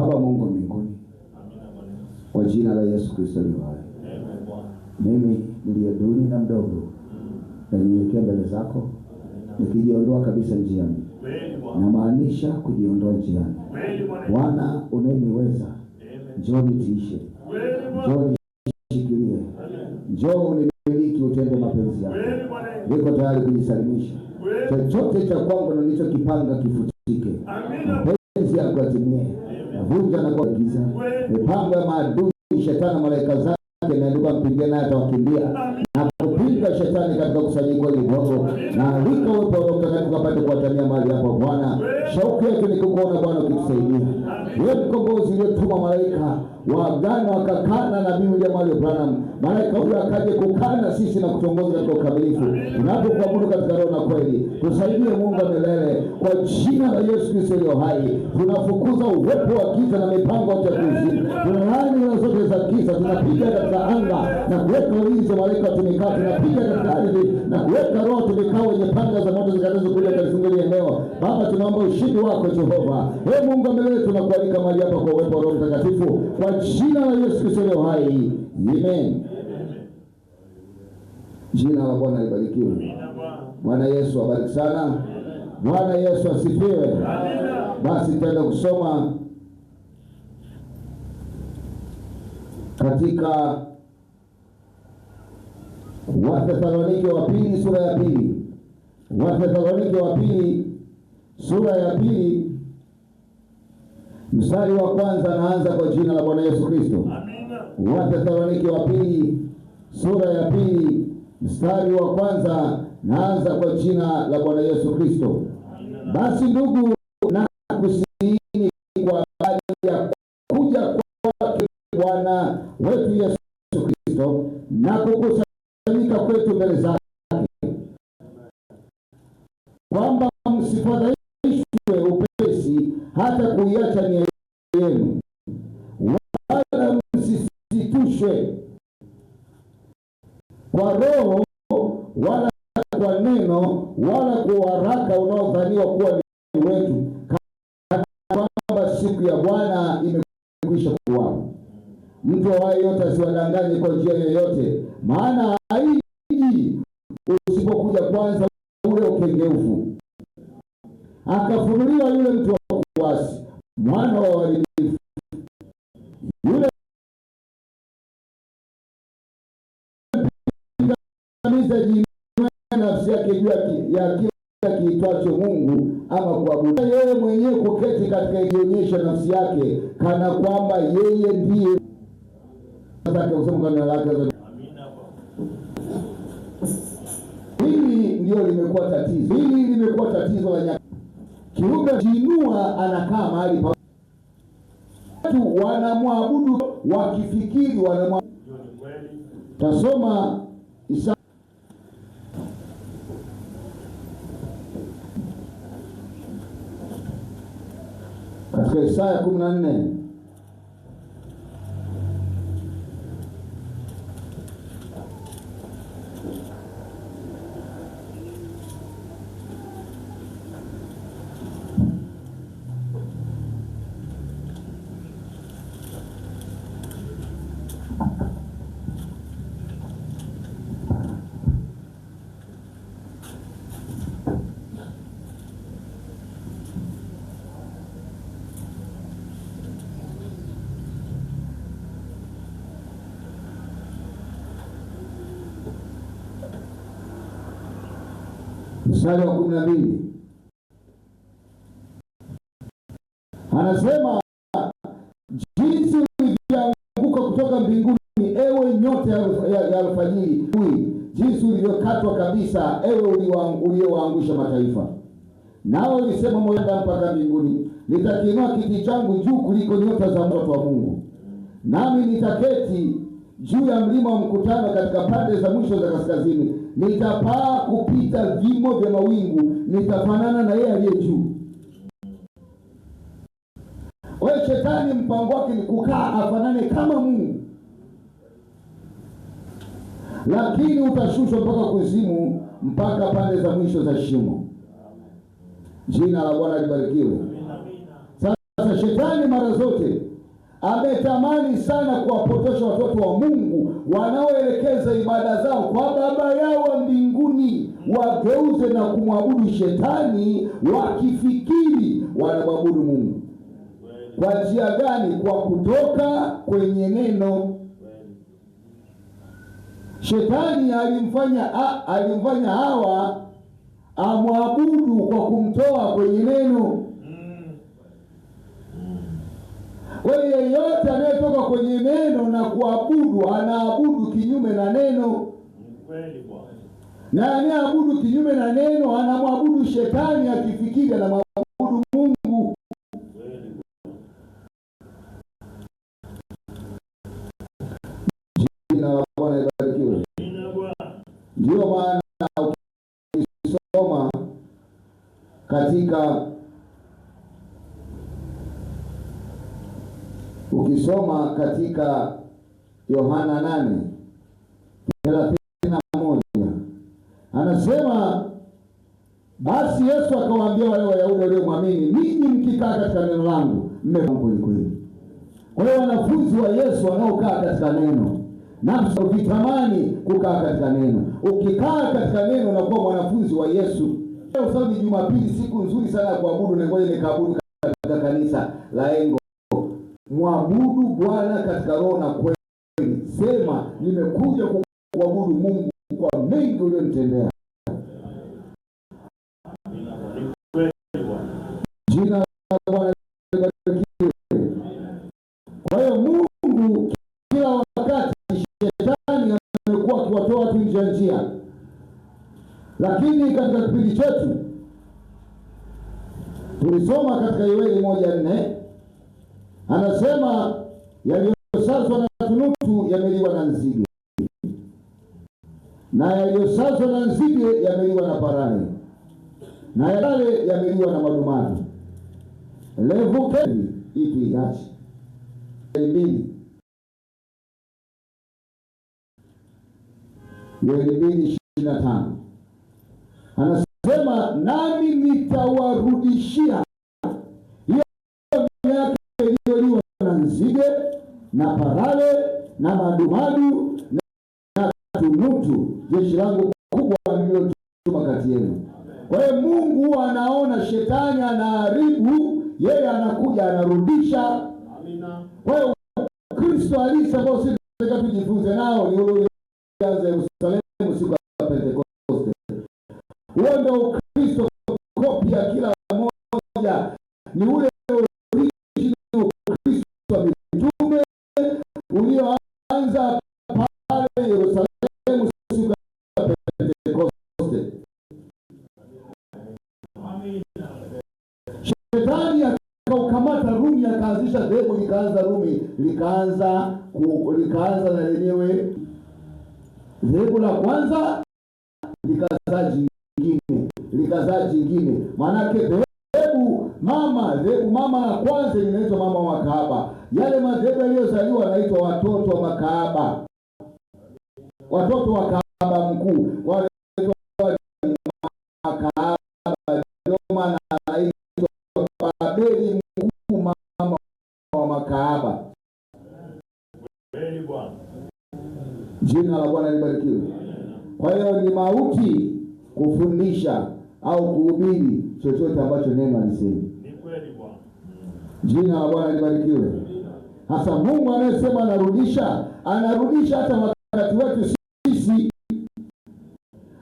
Baba Mungu wa mbinguni, kwa jina la Yesu Kristo aliye hai, mimi niliye duni na mdogo nanyenyekea mbele zako nikijiondoa kabisa njiani, namaanisha kujiondoa njiani. Bwana unayeniweza, njoo nitiishe, njoo nishikilie, njoo unimiliki, utende mapenzi yako. Niko tayari kujisalimisha, chochote cha kwangu na nilichokipanga kifutike, mapenzi yako yatimie. Navunja na kuagiza mipango ya maadui, shetani na malaika zake, imeandikwa mpige naye atawakimbia, na kupinga shetani katika kusanyiko hili dogo, na alika uwepo wa Roho Mtakatifu apate kuwatamia mahali hapa. Bwana, shauku yetu ni kukuona Bwana ukitusaidia. Wewe mkombozi uliyetuma malaika wa agano wakakaa na nabii William Marrion Branham, malaika huyo akaje kukaa na sisi na kutuongoza katika ukamilifu tunapokuabudu katika roho na kweli. Tusaidie Mungu wa milele, kwa jina la Yesu Kristo aliye hai, tunafukuza uwepo wa giza na mipango ya kuzimu, tunalaani roho zote za giza, tunapiga katika anga na kuweka ulinzi wa malaika watumikao, tunapiga katika ardhi na kuweka roho watumikao wenye panga za moto zitakazokuja kulifungulia eneo. Baba, tunaomba ushindi wako Jehova. Ee Mungu wa milele, tunakualika mahali hapa kwa uwepo wa Roho Mtakatifu, kwa jina la Yesu Kristo aliye hai, amen. Jina la Bwana libarikiwe. Bwana Yesu abariki sana. Bwana Yesu asifiwe. Basi tutaenda kusoma katika Wathesalonike wa pili sura ya pili. Wathesalonike wa pili sura ya pili mstari wa kwanza, naanza kwa jina la Bwana Yesu Kristo. Wathesalonike wa pili sura ya pili mstari wa kwanza, naanza kwa jina la Bwana Yesu Kristo. Basi ndugu, na kusiini kwa habari ya kuja kwake Bwana wetu Yesu Kristo na kukusanyika kwetu mbele zake, kwamba msifadhaishwe upesi hata kuiacha nia yenu, wala msisitushwe kwa roho wala kwa neno wala kwa waraka unaodhaniwa kuwa ni wetu, kana kwamba siku ya Bwana imekwisha kuwapo. Mtu awaye yote asiwadanganye kwa njia yoyote, maana haiji usipokuja kwanza ule ukengeufu, akafunuliwa yule mtu wa kuasi, mwana wa uharibifu, yule mpingamizi ajiinua nafsi yake juu ya kila kiitwacho Mungu ama kuabudu, yeye mwenyewe kuketi katika ijionyesha nafsi yake kana kwamba yeye ndiye kusema neno lake. Hili ndio limekuwa tatizo, hili limekuwa tatizo la nyakati. Kiumbe jiinua anakaa mahali pa watu wanamwabudu, wakifikiri wanamwabudu. Tasoma Isaya katika Isaya 14 mstari wa 12 anasema, jinsi ulivyoanguka kutoka mbinguni, ewe nyota ya alfajiri, jinsi ulivyokatwa kabisa, ewe uliyewaangusha mataifa. Nawe ulisema moyoni, mpaka mbinguni, nitakiinua kiti changu juu kuliko nyota za mtoto wa Mungu, nami nitaketi juu ya mlima wa mkutano katika pande za mwisho za kaskazini. Nitapaa kupita vimo vya mawingu, nitafanana na yeye aliye juu. Kwa hiyo shetani mpango wake ni kukaa afanane kama Mungu, lakini utashushwa mpaka kuzimu, mpaka pande za mwisho za shimo. Jina la Bwana libarikiwe. Sasa shetani mara mara zote ametamani sana kuwapotosha watoto wa Mungu wanaoelekeza ibada zao kwa Baba yao wa mbinguni, wageuze na kumwabudu Shetani wakifikiri wanamwabudu Mungu. Kwa njia gani? Kwa kutoka kwenye neno. Shetani alimfanya Hawa amwabudu kwa kumtoa kwenye neno. Kwa hiyo yeyote anayetoka kwenye neno na kuabudu anaabudu kinyume na neno, na anayeabudu kinyume na neno anamwabudu Shetani akifikiri anamwabudu Mungu. Jina la Bwana libarikiwe. Ndiyo maana ukisoma katika Yohana 8:31 anasema, basi Yesu akawaambia wale Wayahudi waliomwamini, ninyi mkikaa katika neno langu mmekuwa kweli kweli. Kwa hiyo wanafunzi wa Yesu wanaokaa katika neno, nafsi ukitamani kukaa katika neno, ukikaa katika neno unakuwa mwanafunzi wa Yesu. Leo sababu ni Jumapili, siku nzuri sana ya kuabudu, na ngoja nikaabudu katika kanisa la Engo. Mwabudu Bwana katika roho na kweli. Sema, nimekuja kuabudu Mungu kwa mengi uliyonitendea. Jina la Bwana libarikiwe. Kwa hiyo Mungu kila wakati, Shetani amekuwa akiwatoa watu nje ya njia, lakini katika kipindi chetu tulisoma katika Yoeli 1:4 anasema yaliyosazwa na tunutu yameliwa na nzige, na yaliyosazwa na nzige yameliwa na parare, na yale yameliwa na madumadu. Levukeni itu iache 2 Yoeli 2:25 anasema, nami nitawarudishia hiyo miaka iliyoliwa na nzige na parare na madumadu na tunutu, jeshi langu kubwa nililotuma kati yenu. Kwa hiyo Mungu anaona shetani anaharibu, yeye anakuja anarudisha. Kwa hiyo Kristo halisi ambao sisi tunataka tujifunze nao ni ule ulianza Yerusalemu siku ya Pentekoste. Huo ndio Ukristo, kopi ya kila mmoja ni ule original Ukristo wa mitume ulioanza pale Yerusalemu siku ya Pentekoste. Shetani akaukamata Rumi, akaanzisha dhehebu, likaanza Rumi, likaanza na lenyewe dhehebu la kwanza likazaa jingine, likazaa jingine. Maanake dhehebu mama la kwanza linaitwa mama wa kahaba. Yale madhehebu yaliyozaliwa yanaitwa watoto wa makahaba, watoto wa kahaba mkuu, wale makahaba, ndio maana anaitwa Babeli mkuu, mama wa makahaba. Jina la Bwana libarikiwe. Kwa hiyo ni mauti kufundisha au kuhubiri chochote ambacho neno alisema. Ni kweli Bwana. Jina la Bwana libarikiwe. Hasa Mungu anayesema anarudisha, anarudisha hata wakati wetu sisi.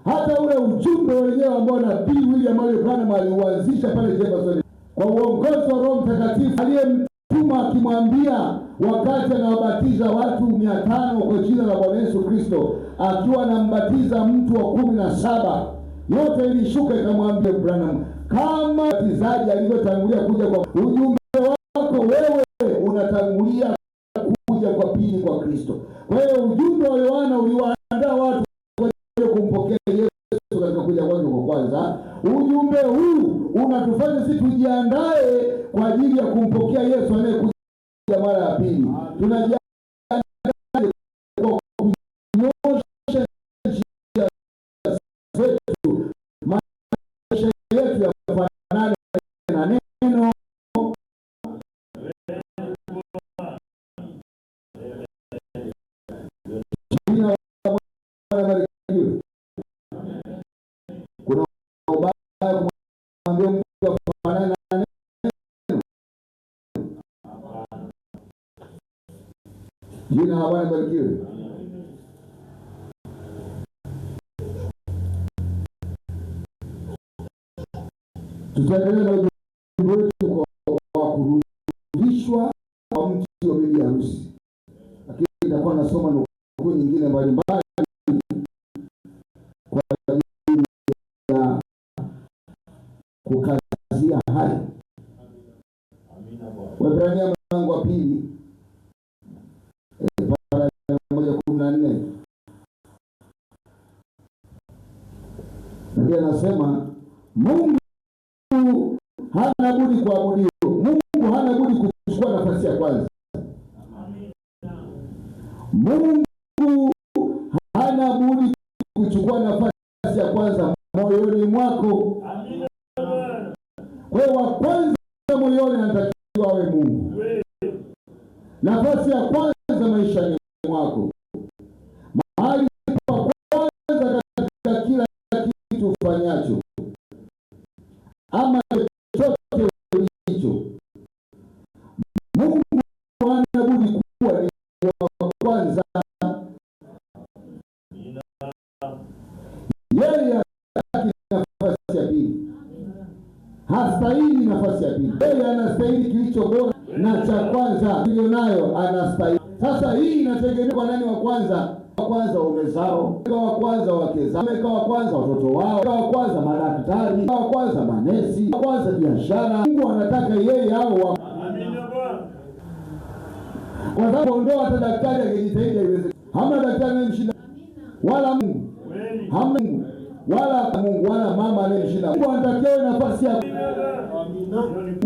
Hata ule ujumbe wenyewe ambao Nabii William Marrion Branham aliuanzisha pale Jefferson kwa uongozi wa Roho Mtakatifu aliyemtuma akimwambia wakati anawabatiza watu 500 kwa jina la Bwana Yesu Kristo, akiwa anambatiza mtu wa 17, yote ilishuka ikamwambia Branham, kama mbatizaji alivyotangulia kuja kwa ujumbe wako, wewe unatangulia kuja kwa pili kwa Kristo. Kwa hiyo ujumbe wa Yohana uliwaandaa watu kwa ajili ya kumpokea Yesu katika kuja kwake kwa kwanza. Ujumbe huu unatufanya sisi tujiandae kwa ajili ya kumpokea Yesu anayekuja mara ya pili. Tunajiandaa kwa kunyosha njia zetu, maisha yetu yafanane na neno. Bwana barikiwe. Kuna ubaya kumwambia mtu afanane na neno? Jina la Bwana barikiwe. Tutaendelea na ujumbe wetu kwa kurudishwa kwa mti wa bibi harusi, lakini nitakuwa nasoma nukuu nyingine mbalimbali kwa ajili ya kukazia haya. Waebrania mlango wa 2 para 114 na anasema Mungu hana budi kuabudiwa. Mungu hana budi kuchukua nafasi ya kwanza. Mungu hana budi kuchukua nafasi ya kwanza moyoni mwako. Kwa hiyo wa kwanza moyoni anatakiwa awe Mungu, nafasi ya kwanza maishani mwako, mahali pa kwanza katika kila kitu ufanyacho ama chochote ulicho. Mungu hana budi kuwa ni wa kwanza. Yeye hataki nafasi ya pili, hastahili nafasi ya pili. Yeye anastahili kilicho bora na cha kwanza nayo anastahili. Sasa hii inategemea kwa nani wa kwanza. Wa kwanza waume zao, wa kwanza wake zao, wa kwanza watoto wao, wa kwanza madaktari, wa kwanza manesi, wa kwanza biashara. Mungu anataka yeye hao wa kwa sababu ondoa hata daktari angejitahidi haiwezekani. Hamna daktari anayemshinda wala Mungu, hamna Mungu wala Mungu wala mama anayemshinda. Mungu anatakiwa nafasi ya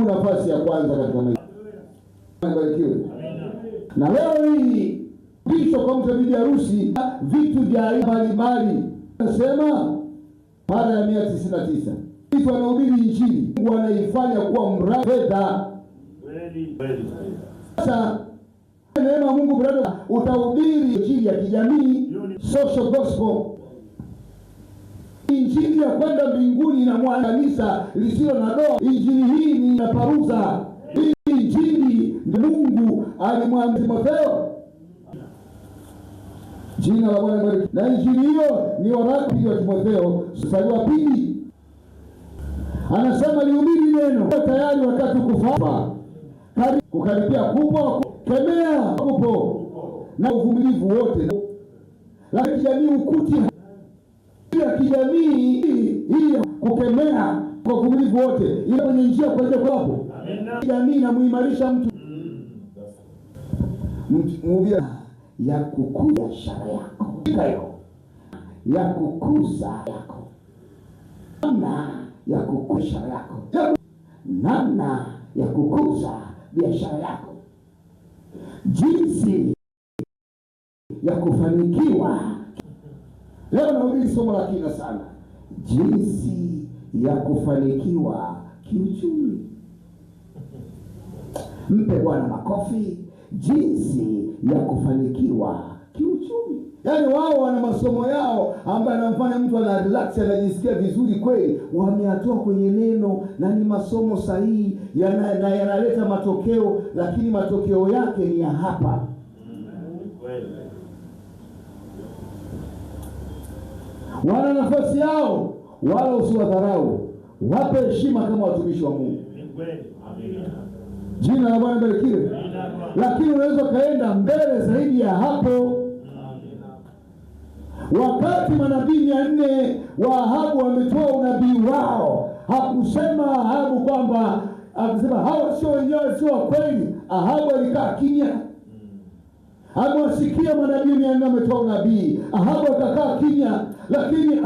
nafasi ya kwanza katika maisha. Barikiwe. Na leo hii pisho kwa mtu bibi harusi vitu vya aina mbalimbali. Nasema para ya 199 mtu anahubiri Injili, Mungu anaifanya kuwa mradi fedha. Sasa neema Mungu brother, utahubiri injili ya kijamii, social gospel, injili ya kwenda mbinguni na kanisa lisilo na doa. Injili hii ni inaparuza. Hii injili Mungu alimwambia Timotheo, jina la Bwana bariki. Na injili hiyo ni waraka wa Timotheo mstari wa 2, anasema lihubiri neno tayari wakati kufa kukaribia kupo, kemea kupo na uvumilivu wote, lakini jamii ukuti ya kijamii hii kukemea kwa uvumilivu wote, ile kwenye njia kuelekea kwapo jamii inamuimarisha mtu mhubiri ya kukuza biashara yako ya kukuza yako namna ya kukuza yako namna ya kukuza biashara yako, jinsi ya kufanikiwa. Leo nahubiri somo la kina sana, jinsi ya kufanikiwa kiuchumi. Mpe Bwana makofi. Jinsi ya kufanikiwa kiuchumi. Yaani wao wana masomo yao ambayo anamfanya mtu ana relax, anajisikia vizuri kweli. Wameatoa kwenye neno na ni masomo sahihi na yanaleta matokeo, lakini matokeo yake ni ya hapa. Wana nafasi yao, wala usiwadharau, wape heshima kama watumishi wa Mungu. Jina la Bwana barikiwe. Lakini unaweza ukaenda mbele zaidi ya hapo. Wakati manabii 400 wa Ahabu wametoa unabii wao, hakusema Ahabu kwamba, akasema hawa sio wenyewe, sio wa kweli. Ahabu alikaa kimya, amewasikia manabii 400 wametoa unabii, Ahabu akakaa kimya. Lakini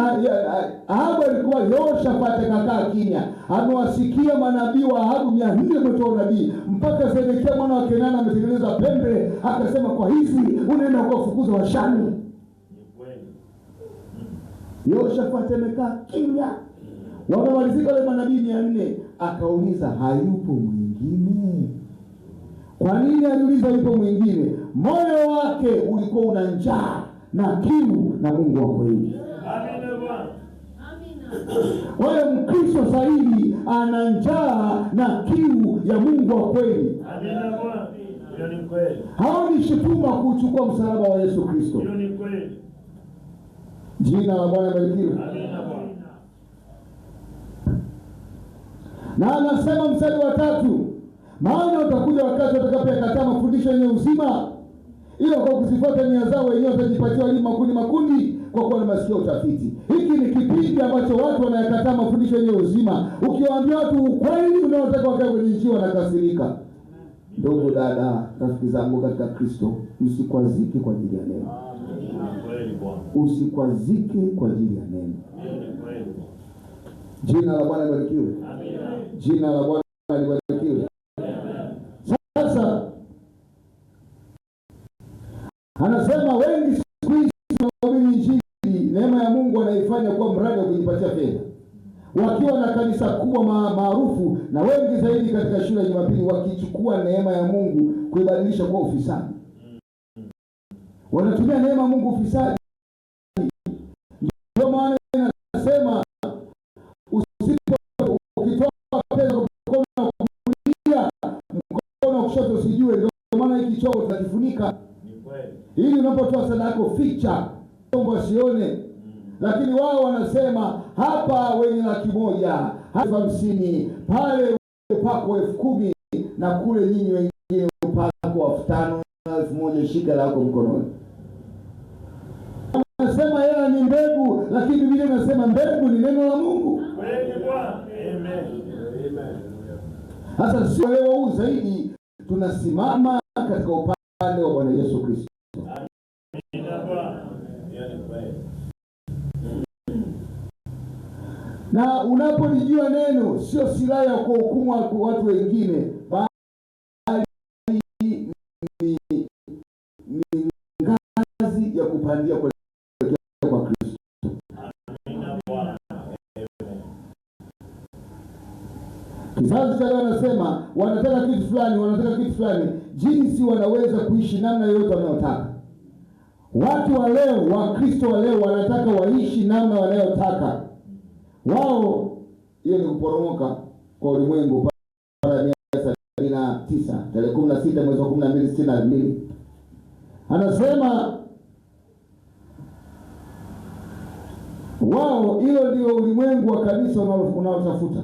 Ahabu alikuwa Yehoshafati akakaa kimya, amewasikia manabii wa Ahabu 400 wametoa unabii, mpaka Zedekia mwana wa Kenana ametengeneza pembe, akasema kwa hizi unaenda kuwafukuza Washami. Yehoshafati amekaa kimya. Wamemalizika wale manabii 400, akauliza hayupo mwingine? Kwa nini aliuliza yupo mwingine? Moyo wake ulikuwa una njaa na kiu na Mungu wa kweli. Amina Bwana. Kwa hiyo Mkristo sahihi ana njaa na kiu ya Mungu wa kweli. Amina Bwana. Hiyo ni kweli. Haoni shutuma kuchukua msalaba wa Yesu Kristo. Hiyo ni kweli. Jina la Bwana libarikiwe. Amina Bwana. Na anasema mstari wa 3, maana utakuja wakati watakapoyakataa mafundisho yenye uzima, ila kwa kuzifuata nia zao wenyewe watajipatia walimu makundi makundi, kwa kuwa na masikio utafiti. Hiki ni kipindi ambacho watu wanayakataa mafundisho yenye uzima. Ukiwaambia watu ukweli unaotaka wakae kwenye njia, wanakasirika. Ndugu dada, rafiki zangu katika Kristo, msikwazike kwa ajili ya neno. Usikwazike kwa ajili ya neno. Jina la Bwana libarikiwe. Jina la Bwana libarikiwe. Sasa anasema wengi siku hizi wanahubiri Injili, neema ya Mungu wanaifanya kuwa mradi wa kujipatia fedha, wakiwa na kanisa kubwa maarufu na wengi zaidi katika shule ya Jumapili, wakichukua neema ya Mungu kuibadilisha kuwa ufisadi. Wanatumia neema ya Mungu ufisadi. Ndio maana inasema usipo ukitoa pesa kwa mkono wa kulia, mkono wa kushoto usijue. Ndio maana hiki chombo tunakifunika, ili unapotoa sadaka yako ficha, chombo asione. Lakini wao wanasema hapa wenye 100,000, hapa 50, pale upako 10,000, na kule nyinyi wengine upako 5,000 na 1,000, shika lako mkononi. Wanasema hela ni mbegu, lakini Biblia inasema mbegu ni neno la Mungu. Amen. Sasa sio leo huu zaidi tunasimama katika upande wa Bwana Yesu Kristo. Na unapolijua neno, sio silaha ya kuhukumu watu wengine, bali ni ngazi ya kupandia kuelekea kwa Kristo. Kizazi cha leo wanasema wanataka kitu fulani, wanataka kitu fulani, jinsi wanaweza kuishi namna yoyote wanayotaka. Watu wa leo, Wakristo wa leo wanataka waishi namna wanayotaka wao. Hiyo ni kuporomoka kwa ulimwengu pale 179 tarehe 16 mwezi wa 12 62. Anasema wao, hilo ndio ulimwengu wa kanisa unaotafuta.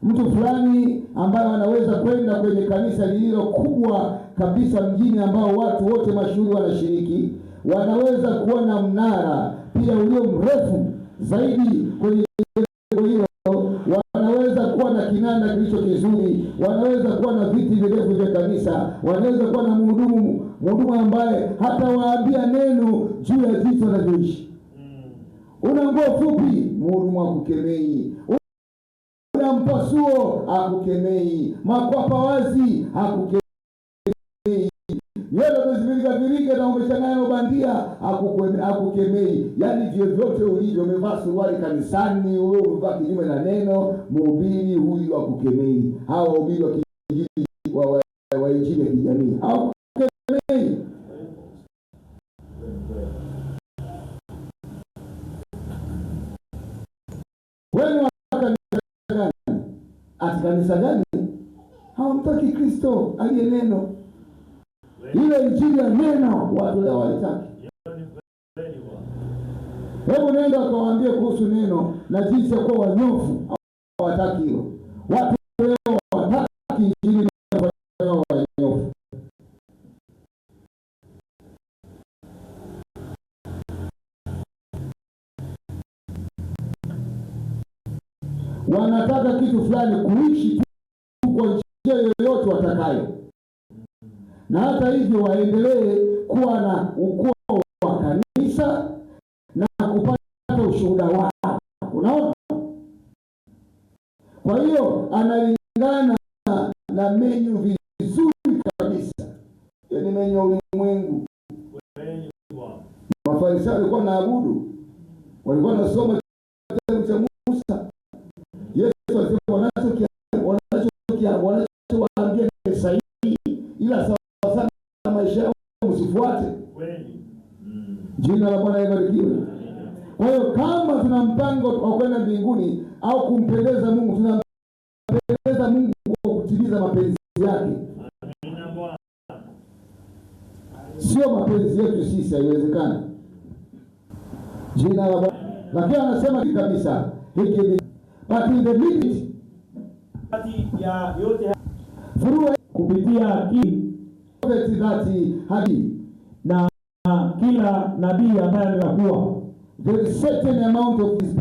Mtu fulani ambaye anaweza kwenda kwenye kanisa lililo kubwa kabisa mjini ambao watu wote mashuhuri wanashiriki, wanaweza kuwa na mnara pia ulio mrefu zaidi kwenye jengo hilo, wanaweza kuwa na kinanda kilicho kizuri, wanaweza kuwa na viti virefu vya kanisa, wanaweza kuwa na mhudumu ambaye hata waambia neno juu ya jinsi wanavyoishi. Una nguo fupi, mhudumu akukemei. Una mpasuo, akukemei. Makwapa wazi, akukemei. Nywele umezivirika virika na umechanganya ubandia, akukemei. Yaani vyovyote ulivyo, umevaa suruali kanisani, wewe umevaa kinyume na neno, mhubiri huyu akukemei. Hawa wahubiri wa kijiji wa injili ya kijamii hawakukemei. Wewe wa kanisa gani? Ati kanisa gani? Hawamtaki Kristo aliye neno. Ile injili ya neno watu leo hawalitaki. Hebu nenda ukawaambie kuhusu neno na jinsi ya kuwa wanyofu, hawataki hilo. Watu leo hawataki injili ya wanyofu. Wanataka kitu fulani, kuishi tu kwa njia yoyote watakayo, na hata hivyo waendelee kuwa na ukoo wa kanisa na kupata ushuhuda wao. Unaona? Kwa hiyo analingana na menyu vizuri kabisa. Yaani menyu ya ulimwengu. Mafarisayo walikuwa wanaabudu, walikuwa wanasoma kitabu cha Musa. Yesu alisema wanachowaambia ni sahihi, ila sawa sana maisha yao msifuate. Jina Jina la Bwana libarikiwe. Kwa hiyo kama tuna mpango wa kwenda mbinguni au kumpendeza Mungu, tunampendeza Mungu kwa kutimiza mapenzi yake, Amina Bwana. Sio mapenzi yetu sisi, haiwezekani. Jina la Bwana. Lakini anasema kabisa hiki ni but in the midst Kati ya yote through kupitia prophet that had na kila nabii ambaye amekuwa there is certain amount of is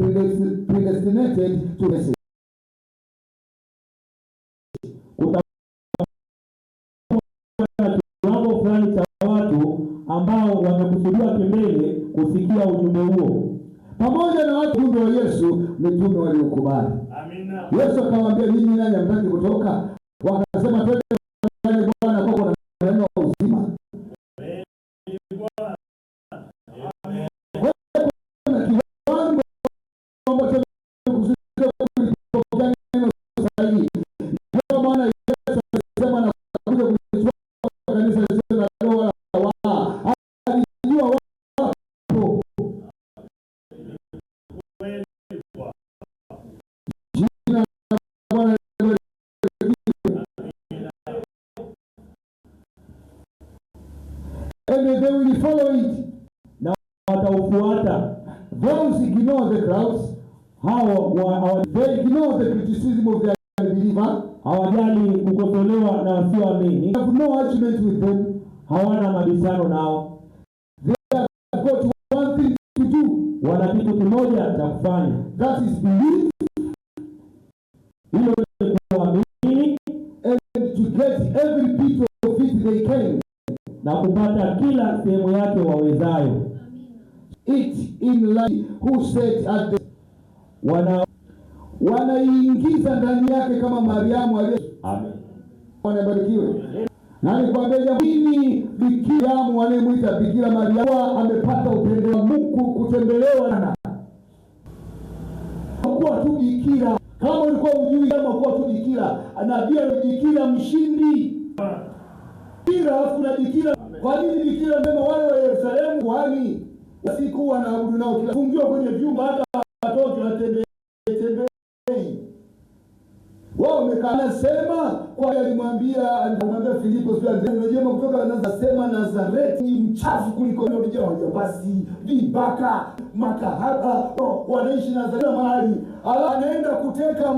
predestinated to message. Kutakuwa na kiwango fulani cha watu ambao wamekusudiwa kimbele kusikia ujumbe huo. Pamoja na watu ujumbe wa Yesu, mitume waliokubali. Amina. Yesu akawaambia, ninyi nani hamtaki kutoka? Wakasema, twende ndani Bwana, kwako na neno wa uzima. Bwana. Kuna kiwango ambacho tumekusudiwa kulipokea neno sahihi. Ndio maana Yesu alisema anakuja kulichukua kanisa lisilo na doa wala waa. Alijua wapo. Kweli Bwana. Jina la Bwana libarikiwe. And they will follow it. Na wataufuata. Those ignore the crowds. Hao They ignore the criticism of the unbeliever. Hawajali kukosolewa na wasioamini, They have no argument with them. Hawana mabishano nao. They have got one thing to do. Wana kitu kimoja cha kufanya, That is believe hilo ni kuamini and to get every bit of it they can. Na kupata kila sehemu yake wawezayo. It in life who said at the Wana wanaiingiza ndani yake kama Mariamu aliye Amen. Bwana ibarikiwe. Na nikwambia jambo nini, Bikira anayemwita Bikira Maria amepata upendeleo wa Mungu kutembelewa na kuwa tu bikira. Kama ulikuwa hujui kama kuwa tu bikira, nabii bikira mshindi. Bikira alafu na bikira. Kwa nini bikira mema wale wa Yerusalemu kwani siku wanaabudu nao kila fungiwa kwenye vyumba hata watoto watembee tembei. Wao wamekaa anasema kwa alimwambia Filipo sio Andrea unajua kutoka anasema Nazareti ni mchafu kuliko vijana wajambazi, vibaka, makahaba wanaishi Nazareti mahali. Alafu anaenda kuteka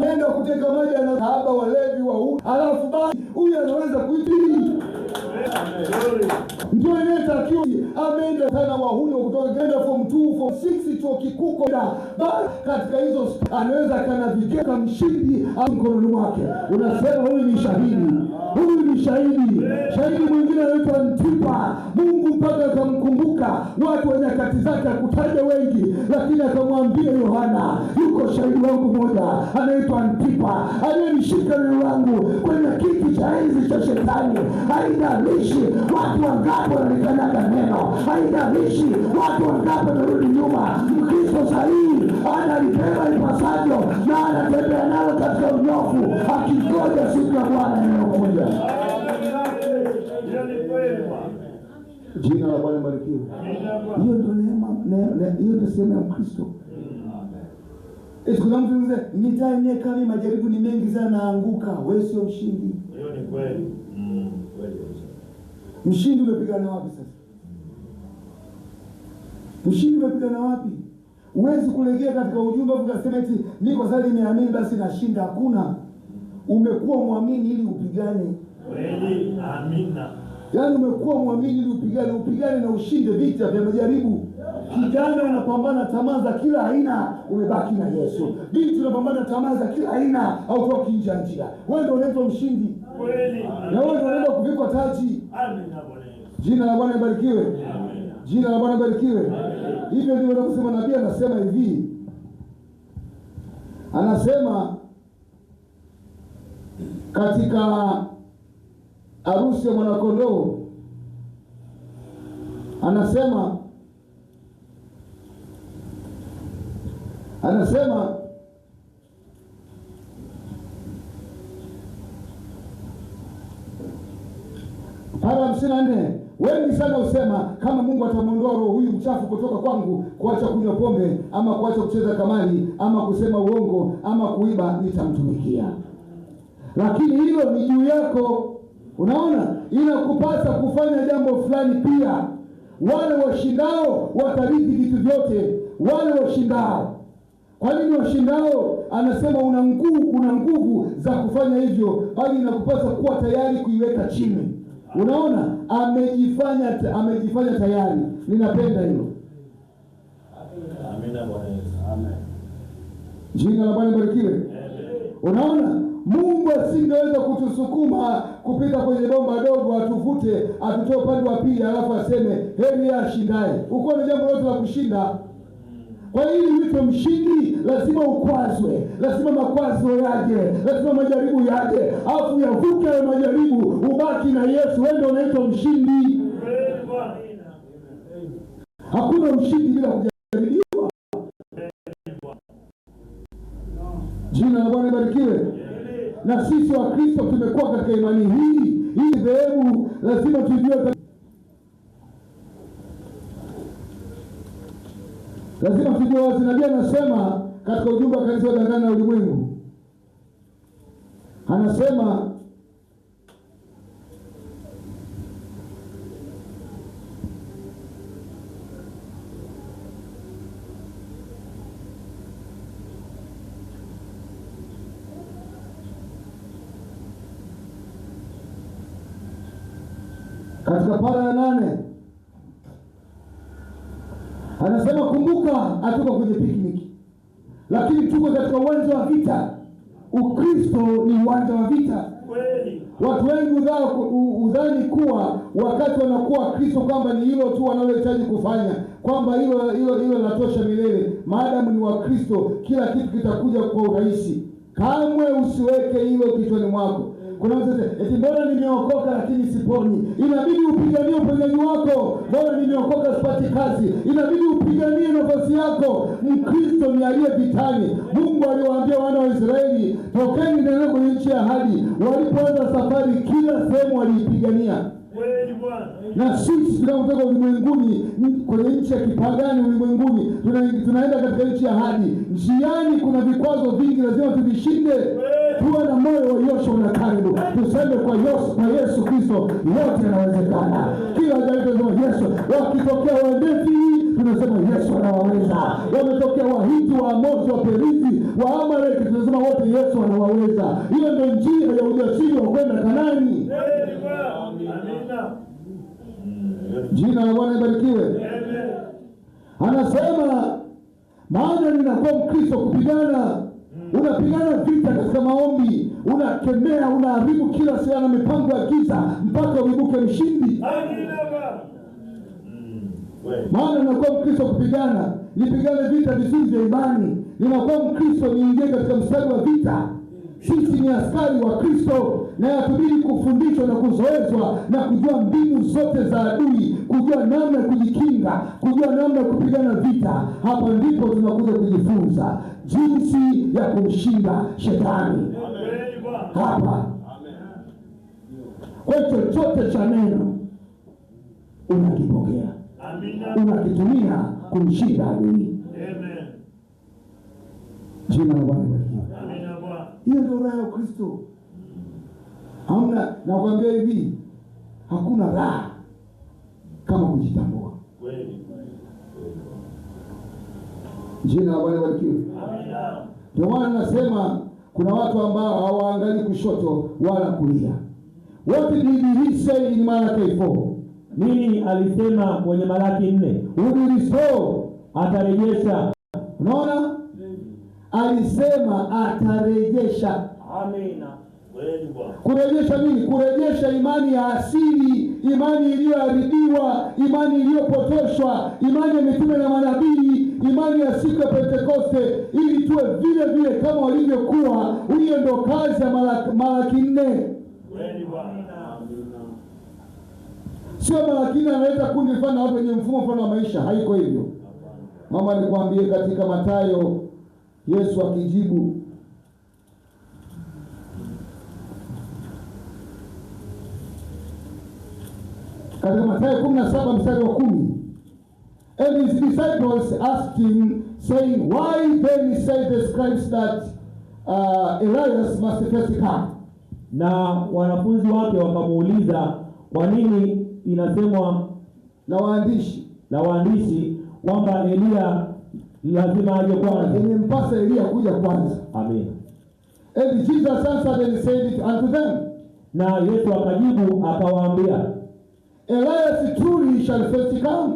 maji ana kahaba walevi wa huu. Alafu basi huyu anaweza kuitii ndio inayetakiwa. Ameenda sana wahuni kutoka kenda form 2 form 6 chuo kikuu bali katika hizo anaweza akanavigeka mshindi mkononi mwake. Unasema huyu ni shahidi, huyu ni shahidi. Shahidi mwingine anaitwa Antipa. Mungu mpaka akamkumbuka watu wa nyakati zake, akutaja wengi, lakini akamwambia Yohana, yuko shahidi wangu mmoja anaitwa Antipa aliyenishika neno langu kwenye kiti cha enzi cha Shetani. Haijalishi watu wangapi wanalikanyaga neno, haijalishi watu wangapi wanarudi nyuma, Mkristo sahihi analibeba ipasavyo na anatembea nalo katika unyofu, akingoja siku ya Bwana inayokuja. Hiyo ni kweli Bwana. Jina la Bwana libarikiwe. Amina Bwana. Hiyo ndio neema, hiyo ndio sehemu ya Mkristo. Eti kuna mtu mwingine mitaa yenyewe kama majaribu ni mengi sana naanguka, wewe sio mshindi. Hiyo ni kweli. Kweli kabisa. Mshindi umepigana wapi sasa? Mshindi umepigana wapi? Huwezi kulegea katika ujumbe afu ukasema eti mimi kwa sababu nimeamini basi nashinda. Hakuna. Umekuwa mwamini ili upigane. Kweli. Amina. Yaani umekuwa mwamini ili upigane, upigane na ushinde vita vya majaribu. Kijana unapambana tamaa za kila aina, umebaki na Yesu. Binti unapambana tamaa za kila aina, hautoki nje ya njia. Wewe ndio unaitwa mshindi, Kweli. na wewe ndio unaenda kuvikwa taji. Amina Bwana Yesu. Jina la Bwana libarikiwe. Amina. Jina la Bwana libarikiwe. Hivyo ndivyo anavyosema nabii, anasema hivi, anasema katika harusi ya mwanakondoo, anasema para 54, Wengi sana husema kama Mungu atamwondoa roho huyu mchafu kutoka kwangu, kuacha kunywa pombe ama kuacha kucheza kamari ama kusema uongo ama kuiba, nitamtumikia. Lakini hilo ni juu yako. Unaona, inakupasa kufanya jambo fulani pia. Wale washindao watarithi vitu vyote, wale washindao. Kwa nini washindao? Anasema una nguvu za kufanya hivyo, bali inakupasa kuwa tayari kuiweka chini. Unaona, amejifanya tayari. Ninapenda hilo. Amina Bwana Yesu. Amen. Jina la Bwana libarikiwe. Unaona, Mungu asingeweza kutusukuma kupita kwenye bomba dogo, atuvute, atutoe upande wa pili, alafu aseme heri ya ashindaye. Uko na jambo lote la kushinda. Kwa hiyo ili uitwe mshindi lazima ukwazwe, lazima makwazo yaje, lazima majaribu yaje, alafu yavuke hayo majaribu, ubaki na Yesu. Wewe ndio unaitwa mshindi. Hakuna ushindi bila kujaribiwa. Jina la Bwana libarikiwe. Na sisi wa Kristo tumekuwa katika imani hii. Hii dhehebu lazima tujue, lazima tujue wazi. Nabii anasema katika ujumbe wa kanisa la ndani ya ulimwengu, anasema katika para ya 8 anasema kumbuka, hatuko kwenye picnic, lakini tuko katika uwanja wa vita. Ukristo ni uwanja wa vita. Watu wengi udhani kuwa wakati wanakuwa Kristo kwamba ni hilo tu wanalohitaji kufanya, kwamba hilo linatosha milele. Maadamu ni wa Kristo, kila kitu kitakuja kwa urahisi. Kamwe usiweke hilo kichwani mwako. Kuna mtu eti mbona nimeokoka lakini siponi. Inabidi upiganie uponyaji wako. Mbona nimeokoka sipati kazi. Inabidi upiganie nafasi yako. Mkristo ni aliye vitani. Mungu aliwaambia wana wa Israeli, tokeni nendeni kwenye nchi ya ahadi. Walipoanza safari, kila sehemu waliipigania. Na sisi tunapotoka ulimwenguni kwenye nchi ya kipagani ulimwenguni, tunaenda katika nchi ya ahadi. Njiani kuna vikwazo vingi, lazima tuvishinde. Tuwe na moyo wa Yoshua na Kalebu, tuseme kwa Yesu Kristo yote yanawezekana. Kila jambo tunasema Yesu. Wakitokea Wanefi tunasema Yesu anawaweza. Wametokea Wahiti, Waamori, Waperizi, Waamaleki, tunasema wote Yesu anawaweza. Hiyo ndio njia ya ujasiri wa kwenda Kanaani. Jina la Bwana libarikiwe. Anasema maana ninakuwa Mkristo kupigana. Unapigana vita katika maombi, unakemea, unaharibu kila silaha na mipango ya giza mpaka uibuke mshindi. Maana ninakuwa Mkristo kupigana, nipigane vita vizuri vya imani. Ninakuwa Mkristo niingie katika mstari wa vita. Sisi ni askari wa Kristo, na yatubidi kufundishwa na kuzoezwa na kujua mbinu zote za adui, kujua namna ya kujikinga, kujua namna ya kupigana vita. Hapa ndipo tunakuja kujifunza jinsi ya kumshinda shetani. Hapa kwa chochote cha neno unakipokea, unakitumia kumshinda adui. Jina la Bwana libarikiwe. Hiyo ndio raha ya Kristo. Hamna, nakwambia hivi, hakuna raha kama kujitambua. Jina la Bwana libarikiwe. Ndio maana nasema kuna watu ambao hawaangalii kushoto wala kulia. What did he say in Malachi 4? Nini alisema kwenye Malaki 4? Who did he say? Atarejesha. Unaona? Alisema atarejesha. Amina. Kurejesha nini? Kurejesha imani ya asili, imani iliyoharibiwa, imani iliyopotoshwa, imani ya mitume na manabii, imani ya siku ya Pentekoste, ili tuwe vile vile kama walivyokuwa. Hiyo ndio kazi ya Malaki 4. Sio Malaki 4 analeta kundi fulani watu wenye mfumo fulani wa maisha, haiko hivyo. Mama nikwambie, katika Mathayo Yesu akijibu Katika Mathayo 17 mstari wa 10, "And his disciples asked him, saying, 'Why then say the scribes that Elias must first come?'" Na wanafunzi wake wakamuuliza, kwa nini inasemwa na waandishi na waandishi kwamba Eliya lazima aje kwanza? Imempasa Eliya kuja kwanza. Amina. And Jesus answered and said it unto them, Na Yesu akajibu akawaambia, "Elias truly shall first come."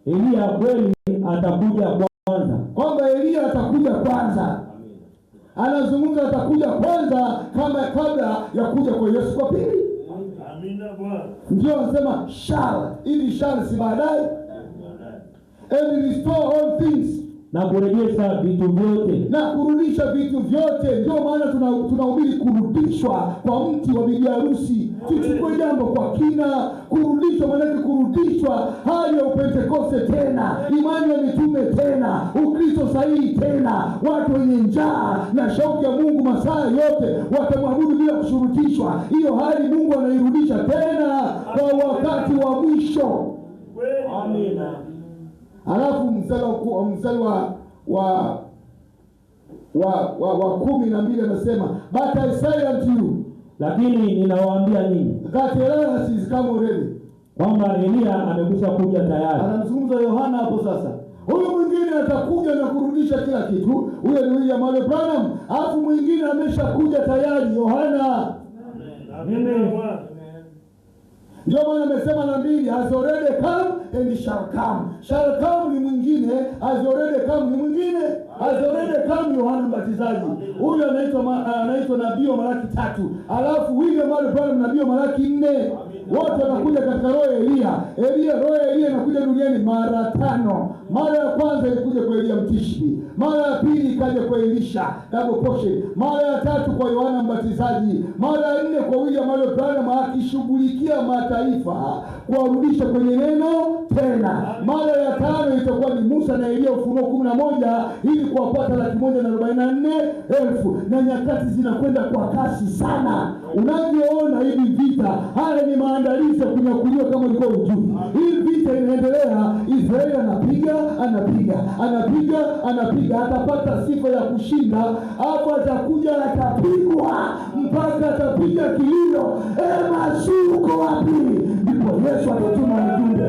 Eliya kweli atakuja kwanza. Kwamba Eliya atakuja kwanza. Anazungumza atakuja kwanza kama kabla ya kuja kwa Yesu kwa pili. Amina, Bwana. Ndio anasema shall, ili shall si baadaye. And restore all things, na kurejesha vitu vyote, na kurudisha vitu vyote. Ndio maana tunahubiri kurudishwa kwa mti wa bibi harusi. Tuchukue jambo kwa kina. Kurudishwa maanake kurudishwa hali ya Upentekoste tena, imani ya mitume tena, Ukristo sahihi tena, watu wenye njaa na shauku ya Mungu masaa yote watamwabudu bila kushurutishwa. Hiyo hali Mungu anairudisha tena kwa wakati wa mwisho. Kweli. Amina. Alafu mstari wa 12 anasema, "But I say unto you Lakini ninawaambia ninyi that Elias is come already." kwamba Eliya amekwisha kuja tayari. Anamzungumza Yohana hapo sasa. Huyu mwingine atakuja na kurudisha kila kitu, huyo ni William Marrion Branham. Alafu mwingine ameshakuja tayari, Yohana. Amina, Bwana. Ndio maana amesema na mbili, has already come and shall come. Shall come ni mwingine, has already come ni mwingine. Has already come Yohana Mbatizaji. Huyu anaitwa nabii wa Malaki 3. Alafu William Marrion Branham nabii wa Malaki 4. Wote wanakuja katika roho ya Eliya. Eliya, roho ya Eliya inakuja duniani mara 5. Mara ya kwanza ilikuja kwa Eliya Mtishbi. Mara ya pili ikaja kwa Elisha, double portion. Mara ya tatu kwa Yohana Mbatizaji. Mara ya 4 kwa William Marrion Branham akishughulikia mataifa kuwarudisha kwenye neno tena. Mara ya 5 itakuwa ni Musa na Eliya, Ufunuo 11, ili kuwapata 144,000. Na nyakati zinakwenda kwa kasi sana. Unavyoona hivi vita, haya ni maandalizi ya kunyakuliwa kama ulikuwa hujui. Hii vita inaendelea, Israeli anapiga, anapiga, anapiga, anapiga, atapata sifa ya kushinda, hapo atakuja atapigwa mpaka atapiga kilio, Masihi uko wapi? Ndipo Yesu atatuma ujumbe,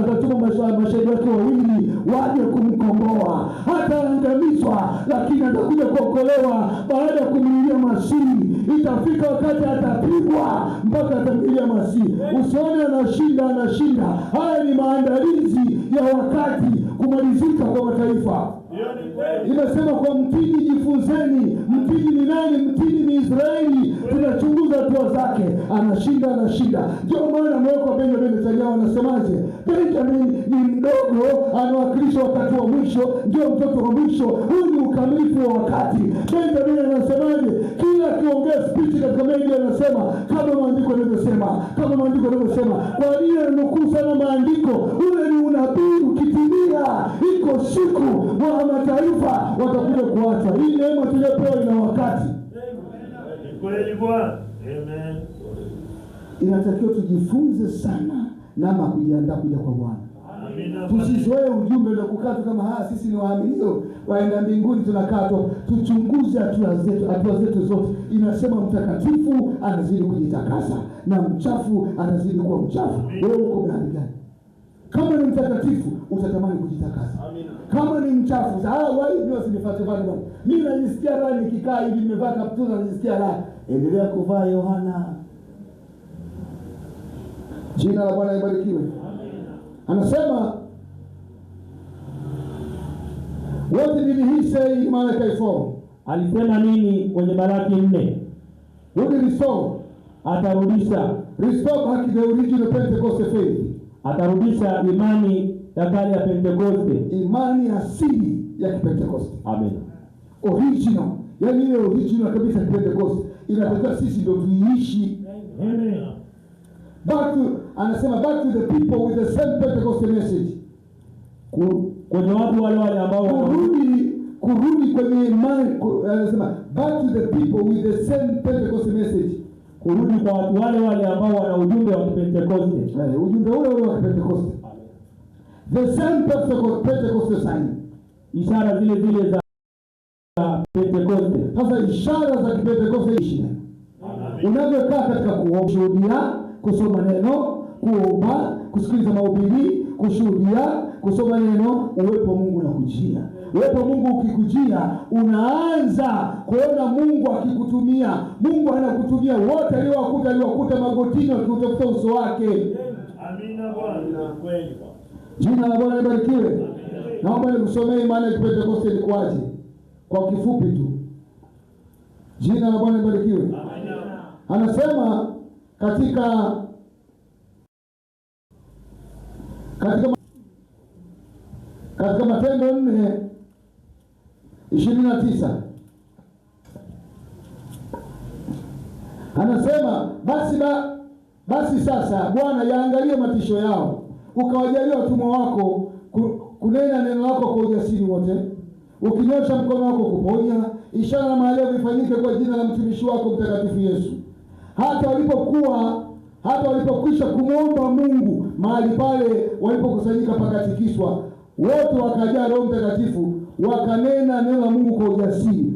atatuma mashahidi wake wawili waje kumkomboa. Hataangamizwa, lakini atakuja kuokolewa baada ya kumlilia Masihi. Itafika wakati atapigwa mpaka atamlilia Masihi. Usione anashinda, anashinda. Haya ni maandalizi ya wakati kumalizika kwa mataifa. Hiyo ni kweli. Imesema kwa mtini jifunzeni. Mtini ni nani? Mtini ni Israeli. Tunachunguza hatua zake, anashinda, anashinda. Ndio maana amewekwa Benjamin Netanyahu. Anasemaje? Benjamin ni mdogo, anawakilisha wakati wa mwisho, ndio mtoto wa mwisho. Huu ni ukamilifu wa wakati. Benjamin anasemaje? Kila akiongea speech katika media anasema kama maandiko yanavyosema, kama maandiko yanavyosema. Kwa nini ananukuu sana maandiko? Ule ni unabii ukitimia, iko siku wa mataifa watakuja kuacha. Hii neema tuliyopewa ina wakati. Ni kweli, Bwana. Amen. Inatakiwa tujifunze sana namna ya kujiandaa kuja kwa Bwana. Amina. Tusizoee ujumbe ndio kukaa tu kama haya, sisi ni waaminio waenda mbinguni, tunakaa tu. Tuchunguze hatua zetu zote. Inasema mtakatifu anazidi kujitakasa na mchafu anazidi kuwa mchafu. Wewe uko mahali gani? Kama ni mtakatifu utatamani kujitakasa. Kama ni mchafu, wai mimi usinifuate bwana. Mimi najisikia raha nikikaa hivi nimevaa kaptura najisikia raha. Endelea kuvaa Yohana. Jina la Bwana libarikiwe. Anasema, what did he say in Malachi 4? Alisema nini kwenye Malaki 4? What did he restore? Atarudisha. Restore back the original Pentecost faith. Atarudisha imani ya kale ya Pentecoste. Imani asili ya Kipentecoste. Amen. Original. Yaani ile original kabisa ya Pentecost. Inatakiwa sisi ndio tuiishi. Amen. Anasema back to the people with the same Pentecost message. Kwenye watu wale wale ambao kurudi kwenye imani, anasema back to the people with the same Pentecost message. Hurudi kwa watu wale wale ambao wana ujumbe wa Kipentekoste. Ujumbe ule ule wa Kipentekoste. The same Pentecost sign. Ishara zile zile za Pentekoste. Sasa ishara za Kipentekoste ishi. Unavyokaa katika kushuhudia, kusoma neno, kuomba, kusikiliza mahubiri, kushuhudia, kusoma neno, uwepo wa Mungu unakujia. Uwepo wa Mungu ukikujia, unaanza kuona Mungu akikutumia. Mungu anakutumia wote aliowakuta, aliwakuta magotini wakiutafuta uso wake. Amina Bwana. Kweli Bwana. Jina la Bwana libarikiwe. Naomba nikusomee imani ya Kipentekoste ilikuwaje kwa kifupi tu. Jina la Bwana libarikiwe. Amina. Anasema katika Matendo 4:29 anasema basi sasa Bwana, yaangalie matisho yao, ukawajalia watumwa wako kunena neno lako kwa ujasiri wote, ukinyosha mkono wako kuponya, ishara na maajabu ifanyike kwa jina la mtumishi wako mtakatifu Yesu. Hata walipokwisha kumwomba Mungu, mahali pale walipokusanyika pakatikiswa, wote wakajaa Roho Mtakatifu, wakanena neno la Mungu kwa ujasiri.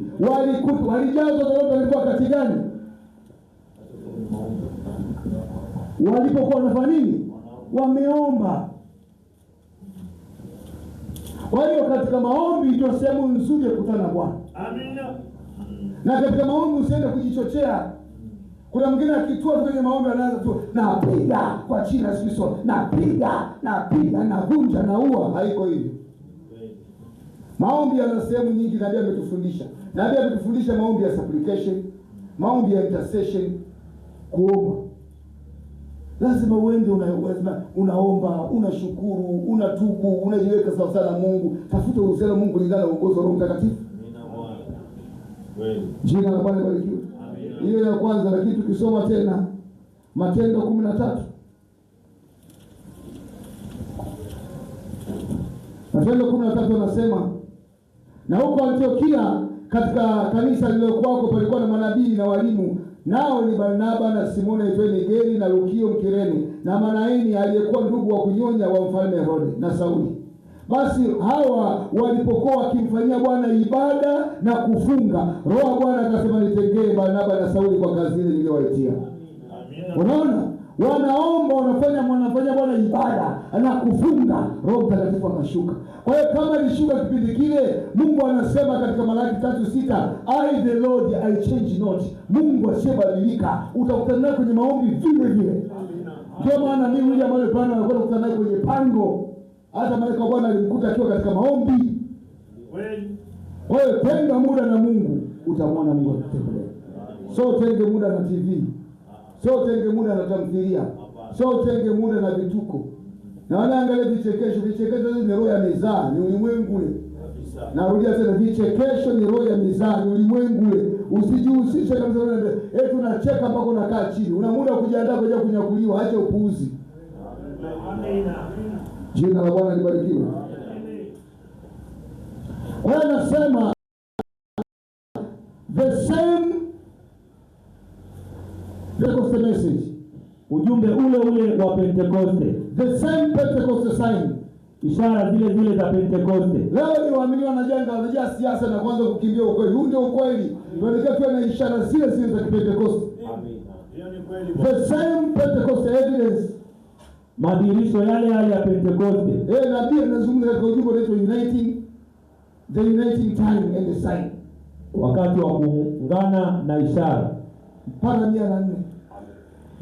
Walijazwa na Roho Mtakatifu wakati gani? Walipokuwa wanafanya nini? Wameomba. Kwa hiyo katika maombi ndio sehemu nzuri ya kukutana na Bwana. Amina. Na katika maombi usiende kujichochea. Kuna mwingine akitua tu kwenye maombi anaanza tu napiga kwa jina la Yesu Kristo, napiga, napiga, navunja, naua. Haiko hivyo. Maombi yana sehemu nyingi. Nabii ametufundisha. Nabii ametufundisha maombi ya supplication, maombi ya intercession, kuomba. Lazima uende lazima unaomba, unashukuru, unatubu, unajiweka sawa sawa na Mungu. Tafuta uhusiano na Mungu kulingana na uongozi wa Roho Mtakatifu. Amina Bwana. Kweli. Jina la Bwana libarikiwe. Amina. Hiyo ya kwanza, lakini tukisoma tena Matendo 13. Matendo 13 anasema, na huko Antiokia katika kanisa lililokuwako palikuwa na manabii na walimu, nao ni Barnaba na Simoni aitwaye Nigeri na Lukio Mkirene na Manaeni aliyekuwa ndugu wa kunyonya wa mfalme Herode na Sauli. Basi hawa walipokuwa wakimfanyia Bwana ibada na kufunga, Roho wa Bwana akasema, nitengee Barnaba na Sauli kwa kazi ile niliyowaitia. Amina. Unaona, wanaomba, wanafanya Bwana ibada na kufunga, Roho Mtakatifu akashuka. Kwa hiyo kama alishuka kipindi kile, Mungu anasema katika Malaki 3:6, I the Lord I change not. Mungu asiyebadilika, utakutana naye kwenye maombi vile vile. Ndio maana mimi William Marrion Branham alikuwa anakutana naye kwenye pango. Hata malaika wa Bwana alimkuta akiwa katika maombi. Kweli. Kwa hiyo tenga muda na Mungu, utamwona Mungu akikutembelea. So tenge muda na TV, so tenge muda na tamthilia, so tenge muda na vituko. Na wanaangalia vichekesho, vichekesho hizi ni roho ya mizaa, ni ulimwengu ule. Kabisa. Narudia tena, vichekesho ni roho ya mizaa, ni ulimwengu ule. Usijihusishe kabisa na eti unacheka mpaka unakaa chini. Una muda wa kujiandaa kwa ajili ya kunyakuliwa, acha upuuzi. Amina. Jina la Bwana libarikiwe. Kwa hiyo anasema the same Pentecost message, Ujumbe ule ule wa Pentekoste, the same Pentecost sign. ishara zile zile za Pentekoste. Leo ni waamini wanajenga, wanajaa siasa na kuanza kukimbia ukweli. Huu ndio ukweli. Tuelekee tuwe na ishara zile zile za Kipentekoste. Hiyo ni kweli Bwana. The same Pentecost evidence. Madhihirisho yale yale ya Pentekoste. Nabii anazungumza katika ujumbe unaitwa uniting, the uniting time and the sign. Wakati wa kuungana na ishara. Mpaka 104.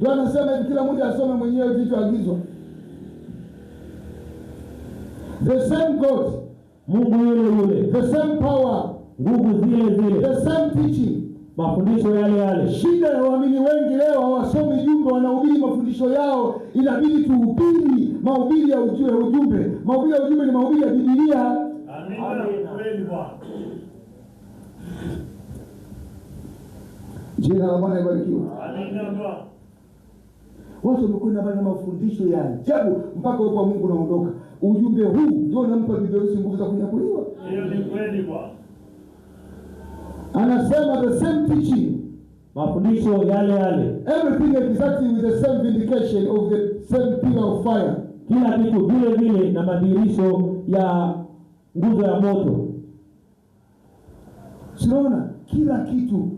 Ndio anasema hivi, kila mmoja asome mwenyewe kilichoagizwa. The same God, Mungu yule yule, the same power, nguvu zile zile, the same teaching. mafundisho yale yale. Shida ya waamini wengi leo hawasomi jumbe, wanahubiri mafundisho yao. Inabidi tuhubiri mahubiri ya ujumbe. Mahubiri ya ujumbe ni mahubiri ya Biblia. Amina. Kweli Bwana. Jina la Bwana libarikiwe. Amina Bwana. Watu wamekwenda mbali na mafundisho ya ajabu mpaka uwepo wa Mungu unaondoka. Ujumbe huu ndio unampa bibi harusi nguvu za kunyakuliwa. Hiyo ni kweli Bwana. Anasema the same teaching, Mafundisho yale yale, Everything exactly with the same vindication of the same pillar of fire. Kila kitu vile vile na madhihirisho ya nguzo ya moto. Si unaona kila kitu,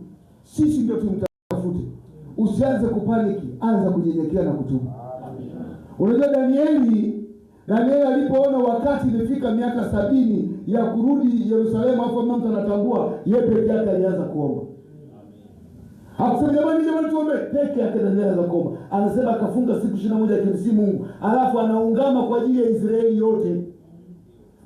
sisi ndio tumtafute. Usianze kupaniki, anza kunyenyekea na kutubu. Unajua Danieli alipoona wakati imefika miaka 70 ya kurudi Yerusalemu, hapo mtu anatambua yeye peke yake alianza kuomba. Hakusema jamani, jamani tuombe, peke yake Danieli alianza kuomba. Anasema akafunga siku 21 akimsihi Mungu, alafu anaungama kwa ajili ya Israeli yote.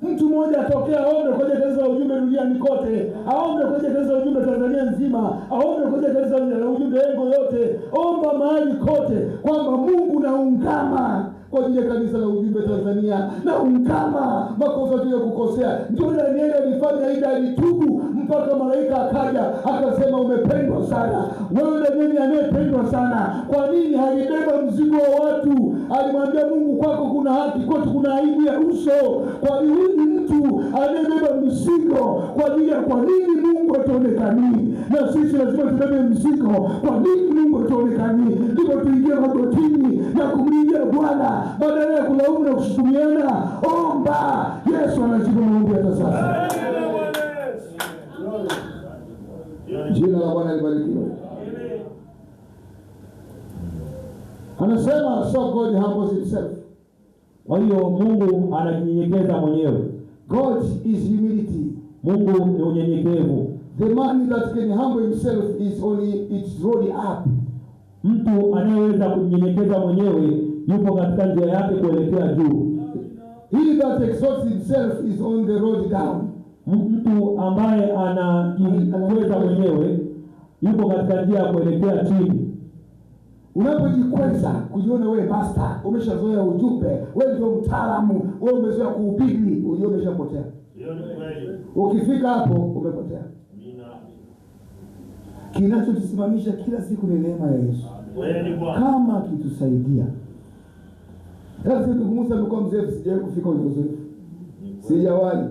Mtu mmoja atokea aombe kwa ajili ya kanisa la ujumbe duniani kote, aombe kwa ajili ya kanisa la ujumbe Tanzania nzima, aombe kwa ajili ya kanisa la ujumbe engo yote. Omba mahali kote kwamba Mungu naungama kwa ajili ya kanisa la ujumbe Tanzania, naungama makosa tuliyokukosea. Ndio Danieli alifanya ile, alitubu mpaka malaika akaja akasema umependwa sana wewe Danieli, anayependwa sana. Kwa nini? Alibeba mzigo wa watu. Alimwambia Mungu, kwako kuna haki, kwetu kuna aibu ya uso. Kwa nini huyu mtu anayebeba mzigo kwa ajili ya, kwa nini Mungu atuonekanii? Na sisi lazima tubebe mzigo. Kwa nini Mungu atuonekanii? Ndipo tuingie magotini na kumlilia Bwana badala ya kulaumu na kushutumiana. Omba, Yesu anajibu maombi hata sasa. Jina la Bwana libarikiwe. Anasema so God humbles himself. Kwa hiyo Mungu anajinyenyekeza mwenyewe. God is humility. Mungu ni unyenyekevu. The man that can humble himself is only its road up. Mtu anayeweza kujinyenyekeza mwenyewe yupo katika njia yake kuelekea juu. He that exalts himself is on the road down. Mtu ambaye anajikweza mwenyewe yupo katika njia ya kuelekea chini. Unapojikweza kujiona wewe master, umeshazoea ujumbe, wewe ndio mtaalamu, wewe umezoea kuhubiri, ujue umeshapotea. Ukifika hapo umepotea. Kinachotusimamisha kila siku ni neema ya Yesu. Kama akitusaidia. Sasa ndugu Musa amekuwa mzee, sijawahi kufika kwenye uzoefu. Sijawahi.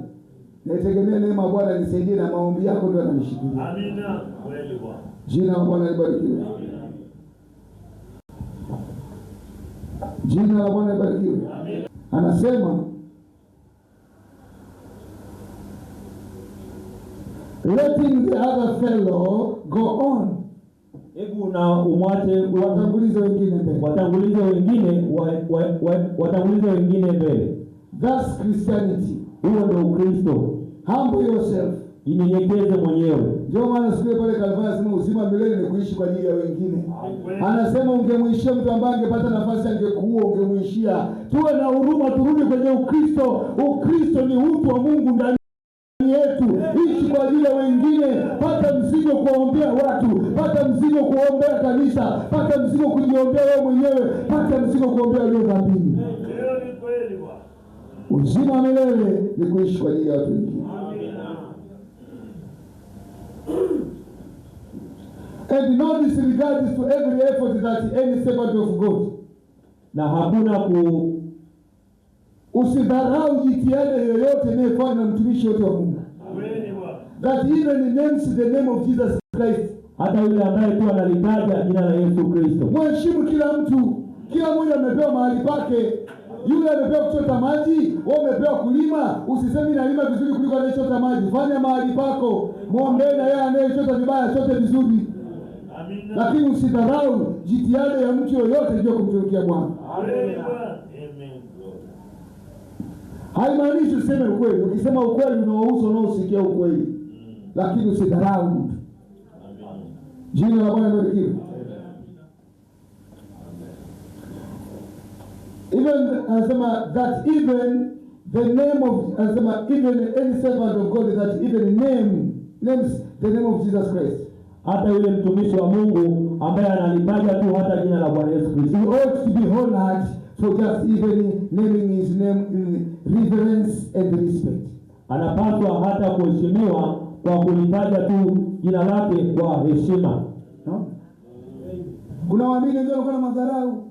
Naitegemea neema ya Bwana nisaidie na maombi yako ndio yananishikilia. Amina. Kweli Bwana. Jina la Bwana libarikiwe. Jina la Bwana libarikiwe. Anasema letting the other fellow go on. Hebu na umwache watangulize wengine mbele. Watangulize wengine watangulize wengine mbele. That's Christianity. Huo ndio Ukristo. Humble yourself. Jinyenyekeze mwenyewe. Ndio maana siku ile pale Kalvari anasema uzima milele ni kuishi kwa ajili ya wengine. Anasema ungemuishia mtu ambaye angepata nafasi angekuua, ungemuishia. Tuwe na huruma, turudi kwenye Ukristo. Ukristo ni utu wa Mungu ndani yetu. Ishi kwa ajili ya wengine, pata mzigo kuwaombea watu, pata mzigo kuombea kanisa, pata mzigo kujiombea wewe mwenyewe, pata mzigo kuombea walio dhambini. Uzima milele ni kuishi kwa ajili ya watu wengine. And no disregard to every effort that any servant of God. Na hakuna ku usidharau jitihada yoyote inayofanywa na mtumishi yote wa Mungu. That even names the name of Jesus Christ. Hata yule ambaye tu analitaja jina la Yesu Kristo. Mheshimu kila mtu. Kila mmoja amepewa mahali pake. Yule amepewa kuchota maji, wewe umepewa kulima. Usisemi nalima vizuri kuliko anayechota maji. Fanya mahali pako. Muombe na yeye anayechota vibaya chote vizuri. Amina. Lakini usidharau jitihada ya mtu yoyote juu ya kumtumikia Bwana. Amen. Haimaanishi useme ukweli. Ukisema ukweli unawahusu wanaosikia ukweli. Lakini usidharau mtu. Jina la Bwana libarikiwe. Even anasema that even the name of, anasema even any servant of God that even names the name of Jesus Christ. Hata yule mtumishi wa Mungu ambaye analitaja tu hata jina la Bwana Yesu Kristo. He ought to be honored for just even naming his name in reverence and respect. Anapaswa hata kuheshimiwa kwa kulitaja tu jina lake kwa heshima. No? Kuna waamini wengine walikuwa na madharau.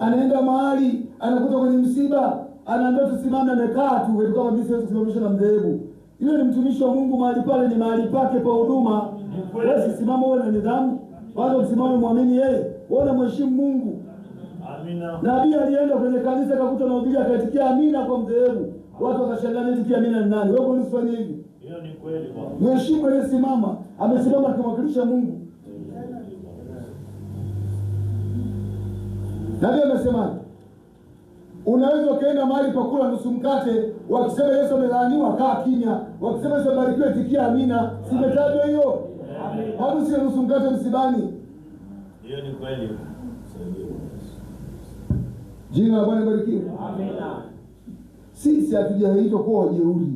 Anaenda mahali, anakuta kwenye msiba, anaambiwa tusimame, amekaa tu, eti kama mimi siwezi kusimamishwa na mdhehebu. Yule ni mtumishi wa Mungu, mahali pale ni mahali pake pa huduma. Wewe simama uwe na nidhamu. Kwanza usimame muamini yeye. Wewe unamheshimu Mungu. Amina. Nabii alienda kwenye kanisa akakuta na akaitikia amina kwa mdhehebu. Watu wakashangaa, anaitikia amina ni nani? Wewe usifanye hivi. Hiyo ni kweli Bwana. Mheshimu aliyesimama, amesimama akimwakilisha Mungu. Nabii amesema unaweza ukaenda mahali pa kula nusu mkate, wakisema Yesu amelaaniwa, kaa kimya. Wakisema Yesu abarikiwe, tikia amina. Simetajwa hiyo? Hapo sio nusu mkate msibani. Hiyo ni kweli. Jina la Bwana libarikiwe. Amina. Sisi hatujaitwa kuwa wajeuri,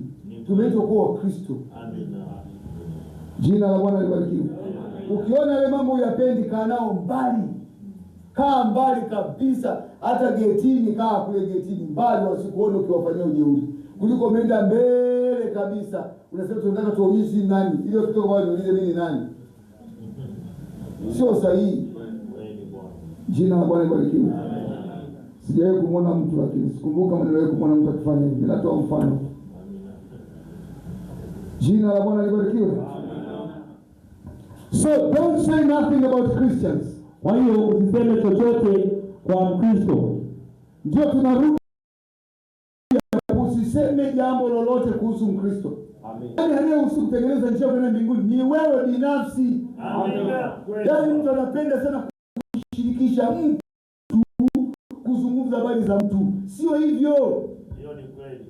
tumeitwa kuwa Wakristo. Amina. Jina la Bwana libarikiwe. Ukiona yale mambo uyapendi, kaa nao mbali. Kaa mbali kabisa, hata getini, kaa kule getini mbali, wasikuone ukiwafanyia ujeuri, kuliko umeenda mbele kabisa unasema tunataka tuonyeshe nani, ili wakitoka pale niulize mimi ni nani. Sio sahihi. Jina la Bwana libarikiwe. Sijawahi kumwona mtu, lakini sikumbuka kama niliwahi kumwona mtu akifanya hivi. Natoa mfano. Jina la Bwana libarikiwe. So don't say nothing about Christians. Kwa hiyo usiseme chochote kwa Mkristo. Ndio tunarudi, usiseme jambo lolote kuhusu Mkristo. Amen. Yaani anayehusu kutengeneza njia kwenda mbinguni ni wewe binafsi. Amina. Yaani mtu anapenda sana kushirikisha mtu, kuzungumza habari za mtu. Sio hivyo. Hiyo ni kweli.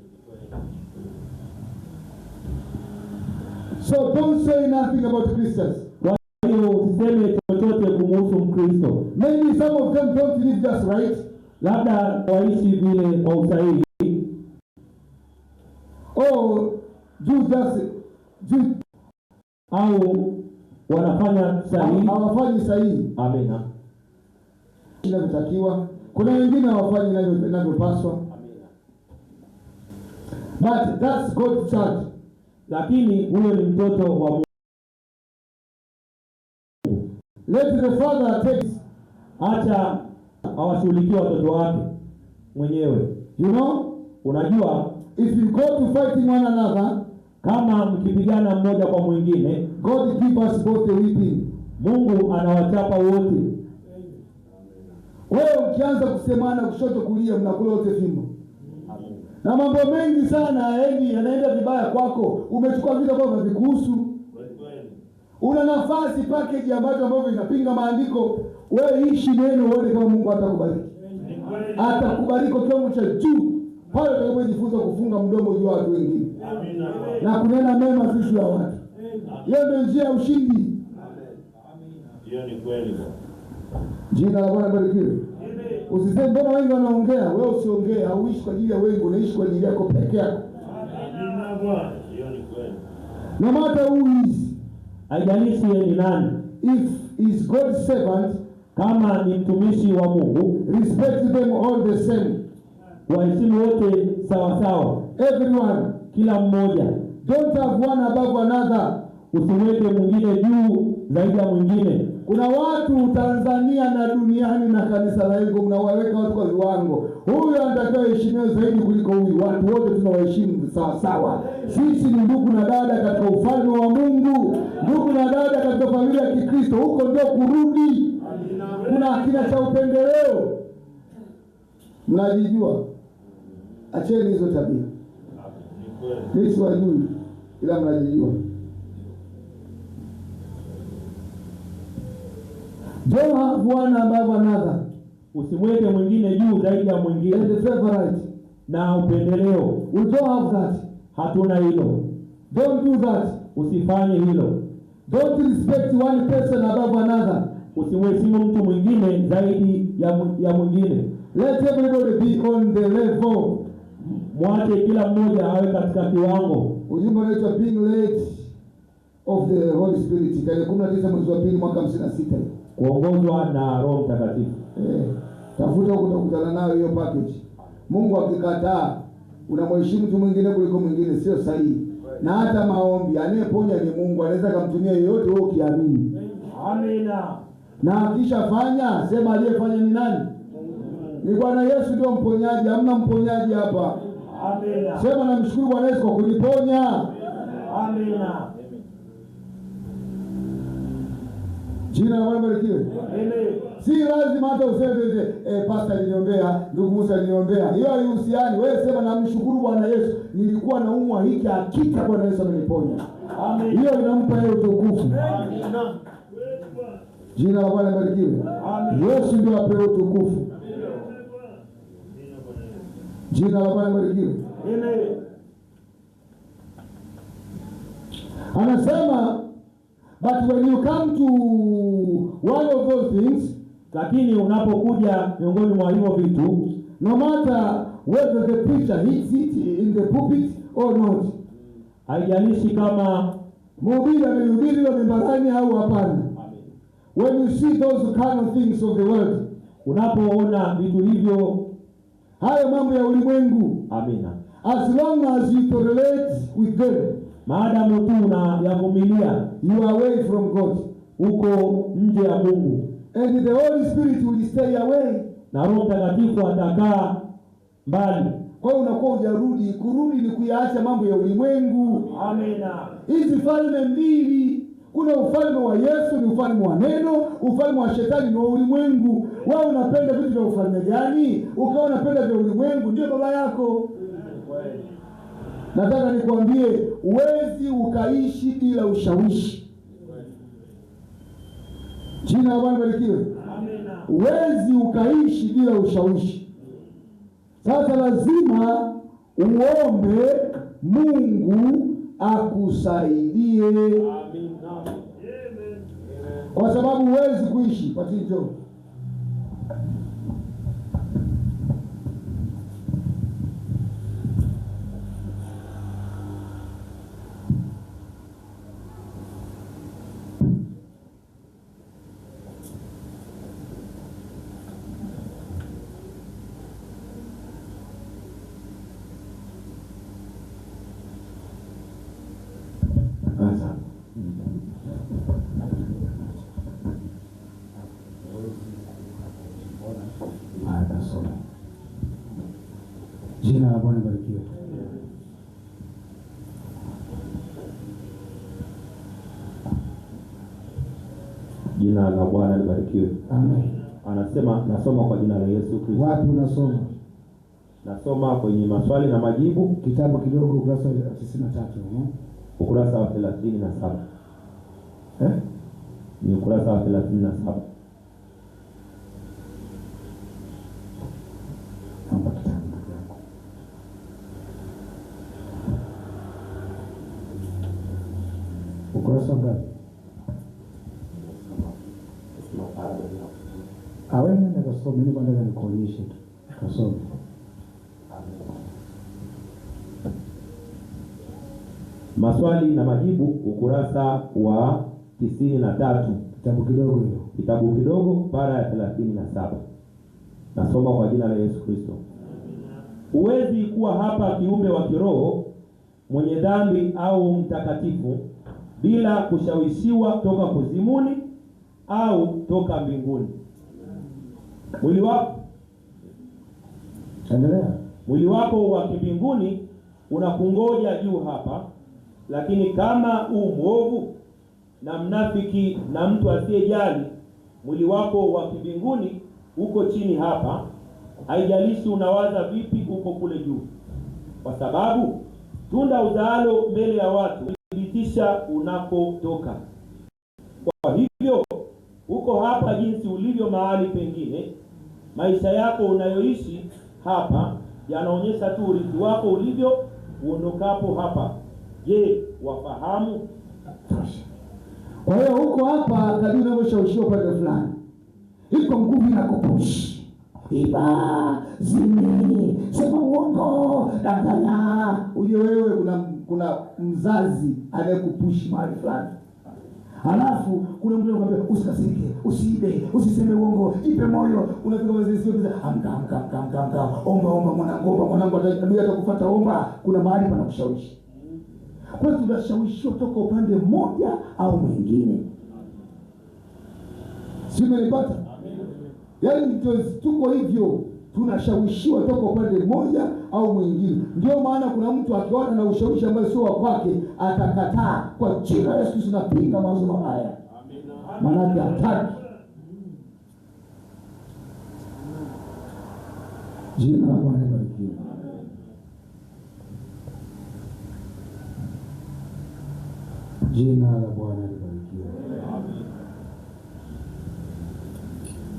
So don't say nothing about Christians. Kwa hiyo usiseme chochote kumuhusu Mkristo. Maybe some of them don't live just right. Labda waishi vile kwa usahihi, Or do just do au wanafanya sahihi. hawafanyi sahihi Amina. inavyotakiwa. Kuna wengine hawafanyi inavyopaswa. Amina. But that's God's child. Lakini huyo ni mtoto wa Mungu. Let the father take, Acha awashughulikie watoto wake mwenyewe. you know, Unajua, if you go to fighting one another, kama mkipigana mmoja kwa mwingine, God give us both a whipping. Mungu anawachapa wote. Wewe ukianza kusemana kushoto kulia, mnakula wote fimbo. Na mambo mengi sana hayaendi, yanaenda vibaya kwako. Umechukua vitu ambavyo havikuhusu. Kweli. Una nafasi package ambazo ambavyo inapinga maandiko. Wewe ishi neno uone kama Mungu atakubariki. Ni kweli. Atakubariki kwa kiwango cha juu pale utakapojifunza kufunga mdomo juu ya watu wengine Amina. na kunena mema juu ya watu. Hiyo ndio njia ya ushindi. Hiyo ni kweli Bwana. Jina la Bwana barikiwe. Usiseme mbona wengi wanaongea, wewe usiongee. Hauishi kwa ajili ya wengi, unaishi kwa ajili yako peke yako. Amina Bwana. Hiyo ni kweli. No matter who is, Haijalishi yeye ni nani, if is God's servant, kama ni mtumishi wa Mungu, respect them all the same. waheshimu wote sawa sawa, Everyone. kila mmoja. Don't have one above another. Usiweke mwingine juu zaidi ya mwingine. Kuna watu Tanzania na duniani na kanisa la Ingo mnawaweka watu kwa viwango. Huyu anatakiwa heshimiwe zaidi kuliko huyu. Watu wote tunawaheshimu sawa sawa. Sisi ni ndugu na dada katika ufalme wa Mungu, ndugu na dada katika familia ya Kikristo. Huko ndio kurudi. Kuna akina cha upendeleo, mnajijua. Acheni hizo tabia. Ni kweli. Mimi siwajui, ila mnajijua. Don't have one above another Usimweke mwingine juu zaidi ya mwingine and the favorite. na upendeleo. We don't have that. Hatuna hilo, Don't do that. usifanye hilo. Don't respect one person above another. Usimheshimu mtu mwingine zaidi ya mwingine. Let everybody be on the level. Mwache kila mmoja awe katika kiwango. Ujumbe unaitwa Being Led of the Holy Spirit, tarehe 19 mwezi wa pili mwaka 56. Kuongozwa na Roho Mtakatifu. Tafuta huko utakutana nayo hiyo package. Mungu akikataa unamheshimu mtu mwingine kuliko mwingine, sio sahihi. Na hata maombi, anayeponya ni Mungu, anaweza akamtumia yeyote wewe ukiamini. Amina. Na akishafanya, sema aliyefanya ni nani? Ni Bwana Yesu ndio mponyaji, hamna mponyaji hapa. Amina. Sema namshukuru Bwana Yesu kwa kuniponya. Amina. Jina la Bwana barikiwe. Si lazima hata useme pastor aliniombea, ndugu Musa aliniombea. Hiyo haihusiani. Wewe sema namshukuru Bwana Yesu, nilikuwa naumwa hiki, hakika Bwana Yesu ameniponya. Hiyo inampa yeye utukufu. Jina la Bwana barikiwe. Yesu ndio apewe utukufu. Jina la Bwana barikiwe. Anasema, but when you come to one of those things, Lakini unapokuja miongoni mwa hivyo vitu, no matter whether the preacher hits it in the pulpit or not, haijalishi kama mhubiri amehubiri hilo mimbarani au hapana, when you see those kind of things of the world, unapoona vitu hivyo, hayo mambo ya ulimwengu, amina, as long as you tolerate with them, maadamu tu unayavumilia, you are away from God, uko nje ya Mungu, and the Holy Spirit will stay away. na Roho Mtakatifu atakaa mbali. Kwa hiyo unakuwa hujarudi. Kurudi ni kuyaacha mambo ya ulimwengu. Amina. Hizi falme mbili, kuna ufalme wa Yesu ni ufalme wa neno, ufalme wa shetani ni wa ulimwengu. Wewe unapenda vitu vya ufalme gani? Ukawa unapenda vya ulimwengu, ndio baba yako. Nataka nikwambie, huwezi ukaishi bila ushawishi. Jina la Bwana barikiwe. Huwezi ukaishi bila ushawishi. Sasa lazima uombe Mungu akusaidie, kwa sababu huwezi kuishi patinjo. Sasa haya, tasome. Jina la Bwana barikiwe. Jina la Bwana libarikiwe. Amen. Anasema, nasoma kwa jina la Yesu Kristo. Wapi unasoma? Nasoma kwenye maswali na majibu, Kitabu kidogo, ukurasa wa 93. Ukurasa wa 37. Eh? Ni ukurasa wa 37. Naomba kitabu ndugu yangu. Ukurasa ngapi? Awe nenda kasome, mimi kwanza nikuonyeshe tu. Kasome. Maswali na majibu ukurasa wa 93. Kitabu kidogo hiyo. Kitabu kidogo para ya 37. Nasoma kwa jina la Yesu Kristo. Huwezi kuwa hapa kiumbe wa kiroho mwenye dhambi au mtakatifu bila kushawishiwa toka kuzimuni au toka mbinguni. Mwili wako, endelea. Mwili wako wa kimbinguni unakungoja juu hapa, lakini kama u mwovu na mnafiki na mtu asiyejali, mwili wako wa kimbinguni uko chini hapa. Haijalishi unawaza vipi, uko kule juu, kwa sababu tunda uzaalo mbele ya watu huthibitisha unakotoka. Kwa hivyo uko hapa jinsi ulivyo mahali pengine. Maisha yako unayoishi hapa yanaonyesha tu urithi wako ulivyo uondokapo hapa. Je, wafahamu? Kwa hiyo huko hapa kadri unavyoshawishiwa upande fulani, iko nguvu inakupush. Iba, zini, sema uongo, danganya. Ujue wewe kuna mzazi anayekupush mahali fulani. Halafu kuna mtu anakuambia usikasirike, usiibe, usiseme uongo, ipe moyo. Unafika mzazi sio mzazi, amka amka amka amka amka. Omba omba mwanangu, omba mwanangu, adui atakufuata, omba. Kuna mahali panakushawishi. Kwa hiyo tunashawishiwa toka upande mmoja au mwingine. Si umenipata? Yaani tuko hivyo, tunashawishiwa toka upande mmoja au mwingine. Ndio maana kuna mtu akiona na ushawishi ambao sio wa kwake atakataa. Kwa jina la Yesu Kristo napinga mawazo mabaya. Maanake hataki. Jina la Bwana libarikiwe. Jina la Bwana libarikiwe.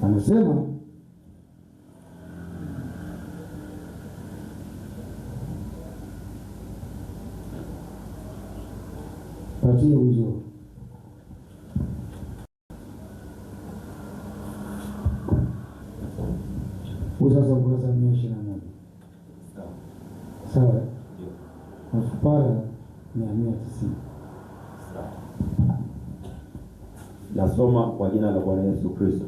Anasema patie uzo huu sasa, ukurasa 121, sawa? Alafu para 190. Nasoma kwa jina la Bwana Yesu Kristo.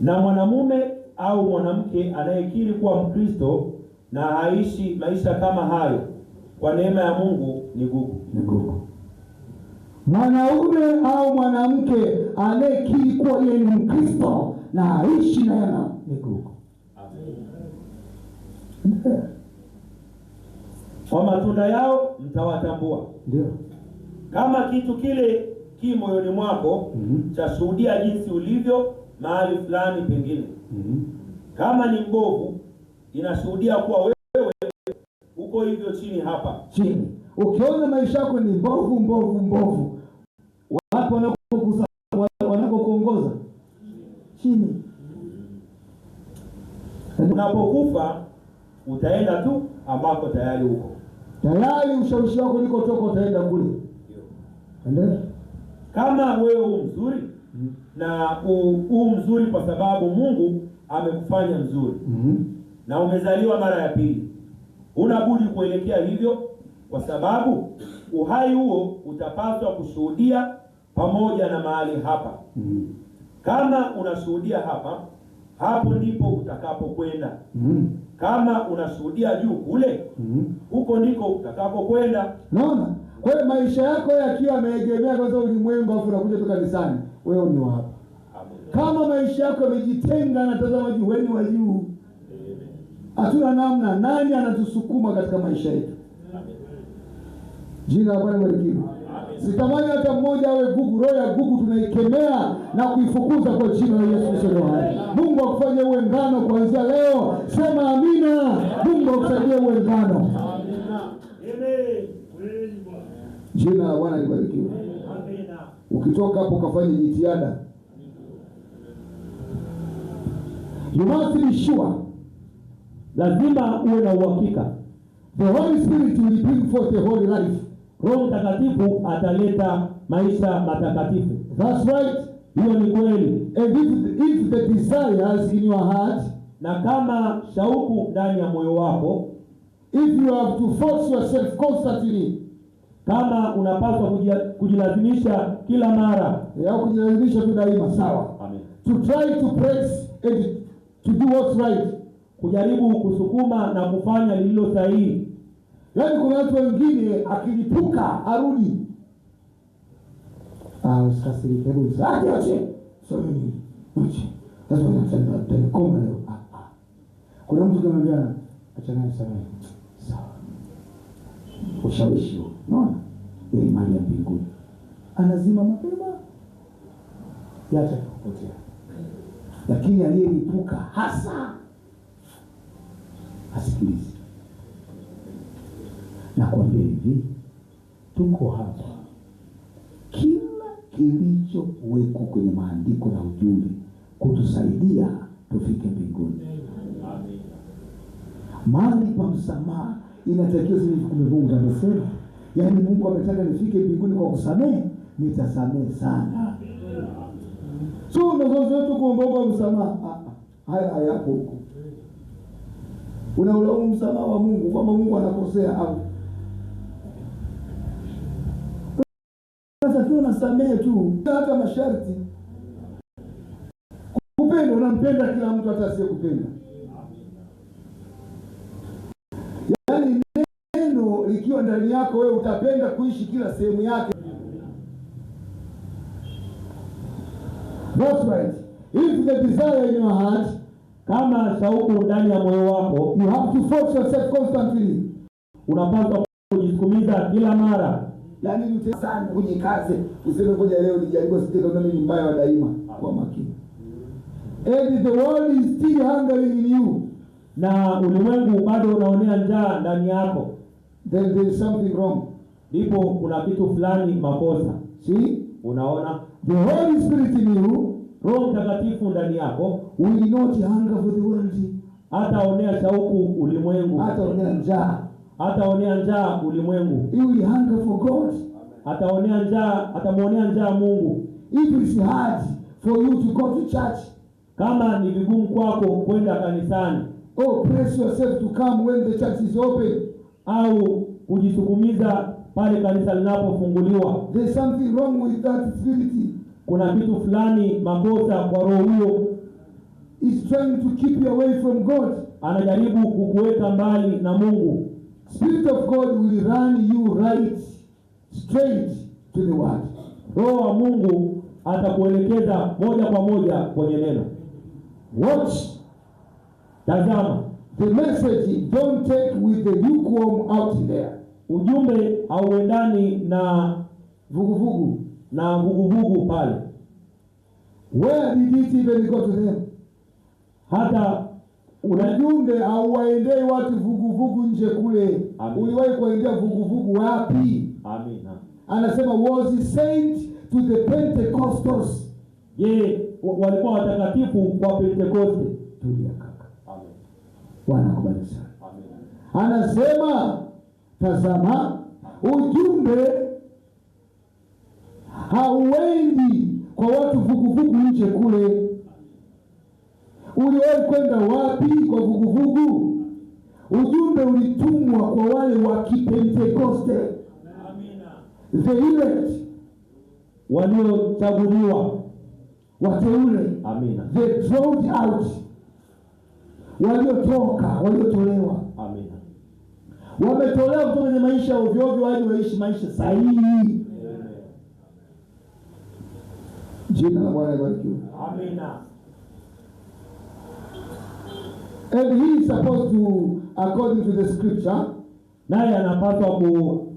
Na mwanamume au mwanamke anayekiri kuwa Mkristo na haishi maisha kama hayo, kwa neema ya Mungu ni gugu. Ni gugu. Mwanaume au mwanamke anayekiri kuwa yeye ni Mkristo na aishi neema ni gugu. Amen. Kwa matunda yao mtawatambua. Ndio. Kama kitu kile ki moyoni mwako chashuhudia jinsi ulivyo mahali fulani pengine. Kama ni mbovu, inashuhudia kuwa wewe uko hivyo chini hapa. Chini. Ukiona maisha yako ni mbovu mbovu mbovu, wapo wanapokuongoza chini. Unapokufa utaenda tu ambako tayari uko. Tayari ushawishi wako ulikotoka utaenda kule. Endelea. Kama wewe u mzuri na u mzuri kwa sababu Mungu amekufanya mzuri na umezaliwa mara ya pili, huna budi kuelekea hivyo, kwa sababu uhai huo utapaswa kushuhudia pamoja na mahali hapa. Kama unashuhudia hapa, hapo ndipo utakapokwenda. Kama unashuhudia juu kule, huko ndiko utakapokwenda. Naona? Kwa hiyo maisha yako yakiwa yameegemea kwanza ulimwengu, afu unakuja tu kanisani, wewe ni wa hapa. Kama maisha yako yamejitenga na tazama juu, wewe ni wa juu. Hatuna namna. Nani anatusukuma katika maisha yetu? Jina la Bwana libarikiwe. Sitamani hata mmoja awe gugu. Roho ya gugu tunaikemea na kuifukuza kwa jina la Yesu Kristo hai. Mungu akufanye uwe ngano kuanzia leo. Sema amina. Mungu akusaidie uwe ngano. Jina la Bwana libarikiwe. Ukitoka hapo ukafanye jitihada. You must be sure. Lazima uwe na uhakika. The Holy Spirit will bring forth a holy life. Roho Mtakatifu ataleta maisha matakatifu. That's right. Hiyo ni kweli. And if the desires in your heart, na kama shauku ndani ya moyo wako, if you have to force yourself constantly, kama unapaswa kujilazimisha kila mara, au kujilazimisha tu daima, sawa. Amen. To try to press and to do what's right, kujaribu kusukuma na kufanya lililo sahihi. Yaani kuna watu wengine akilipuka arudi, usikasirike, hebu msaache, ache. So mimi, ache. Lazima nitanikoma leo. Kuna mtu kamwambia acha naye samehe. Sawa. Ushawishi huo. Unaona? Ile imani ya mbinguni. Anazima mapema. Yacha kupotea. Lakini aliyelipuka hasa asikilize. Nakwambia hivi, tuko hapa. Kila kilichowekwa kwenye maandiko na ujumbe kutusaidia tufike mbinguni. Mahali pa msamaha inatakiwa sisi kumbe Mungu amesema. Yaani Mungu ametaka nifike mbinguni kwa kusamehe, nitasamehe sana. So unazoea wetu kuomba msamaha. Haya hayapo huko. Unaulaumu msamaha wa Mungu kwamba Mungu anakosea au sasa tu unasamehe tu hata masharti. Kupenda, unampenda kila mtu hata asiyekupenda. Yaani neno likiwa ndani yako wewe utapenda kuishi kila sehemu yake. That's right. If the desire in your heart, kama shauku ndani ya moyo wako, you have to force yourself constantly. Unapaswa kujisukumiza kila mara. Yaani sana ujikaze, useme ngoja leo nijaribu, sije kaona mimi ni mbaya wa daima. Kwa makini. And the world is still hungering in you. Na ulimwengu bado unaonea njaa ndani yako, Then there is something wrong. ndipo kuna kitu fulani makosa. See? Unaona, The Holy Spirit in you Roho Mtakatifu ndani yako will not hunger for the world. hataonea shauku ulimwengu, Hataonea njaa. hataonea njaa ulimwengu, He will hunger for God. ataonea njaa, atamwonea njaa Mungu. If it's hard for you to go to church, Kama ni vigumu kwako kwenda kanisani oh, press yourself to come when the church is open. Au kujisukumiza pale kanisa linapofunguliwa, There's something wrong with that spirit. Kuna kitu fulani makosa kwa roho huyo. It's trying to keep you away from God. Anajaribu kukuweka mbali na Mungu. Spirit of God will run you right straight to the word. Roho wa Mungu atakuelekeza moja kwa moja kwenye neno. Watch. Tazama, The message don't take with the lukewarm out there. Ujumbe hauendani na Vuguvugu. Na vuguvugu pale. Where did it even go to them? Hata Ujumbe hauwaendei watu vuguvugu nje kule. Amen. Uliwahi kuwaendea vuguvugu wapi? Amina. Anasema was sent to the Pentecostals. Je, walikuwa watakatifu kwa Pentekoste? Tulia kaka. Amen. Bwana akubariki sana. Amen. Anasema tazama, ujumbe hauendi kwa watu vuguvugu nje kule. Uliwahi kwenda wapi kwa vuguvugu? Ujumbe ulitumwa kwa wale wa Kipentekoste. Amina. The elect, waliochaguliwa, wateule. Amina. The drawn out, waliotoka, waliotolewa. Amina. Wametolewa kutoka kwenye maisha ya ovyo ovyo waje waishi maisha sahihi. Amen. Jina la Bwana libarikiwe. Amina. And he is supposed to, according to the scripture, naye anapaswa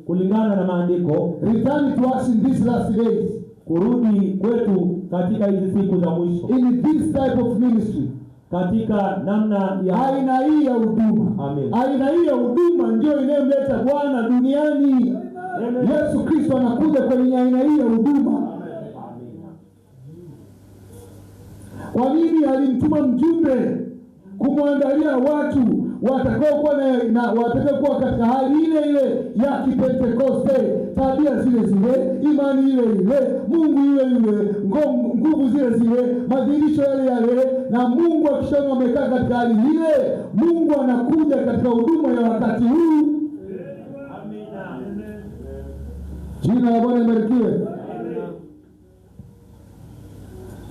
kulingana na maandiko, return to us in these last days, kurudi kwetu katika hizi siku za mwisho, in this type of ministry, katika namna ya aina hii ya huduma. Amen. Aina hii ya huduma ndio inayomleta Bwana duniani. Amen. Yesu Kristo anakuja kwenye aina hii ya huduma. Amen. Kwa nini alimtuma mjumbe kumwandalia watu watakaokuwa na watakaokuwa katika hali ile ile ya Kipentekoste, tabia zile zile, imani ile ile, Mungu yule yule, nguvu zile zile, madhihirisho yale yale? Na Mungu akishaona wamekaa katika hali ile, Mungu anakuja katika huduma ya wakati huu. Amina. Jina la Bwana libarikiwe.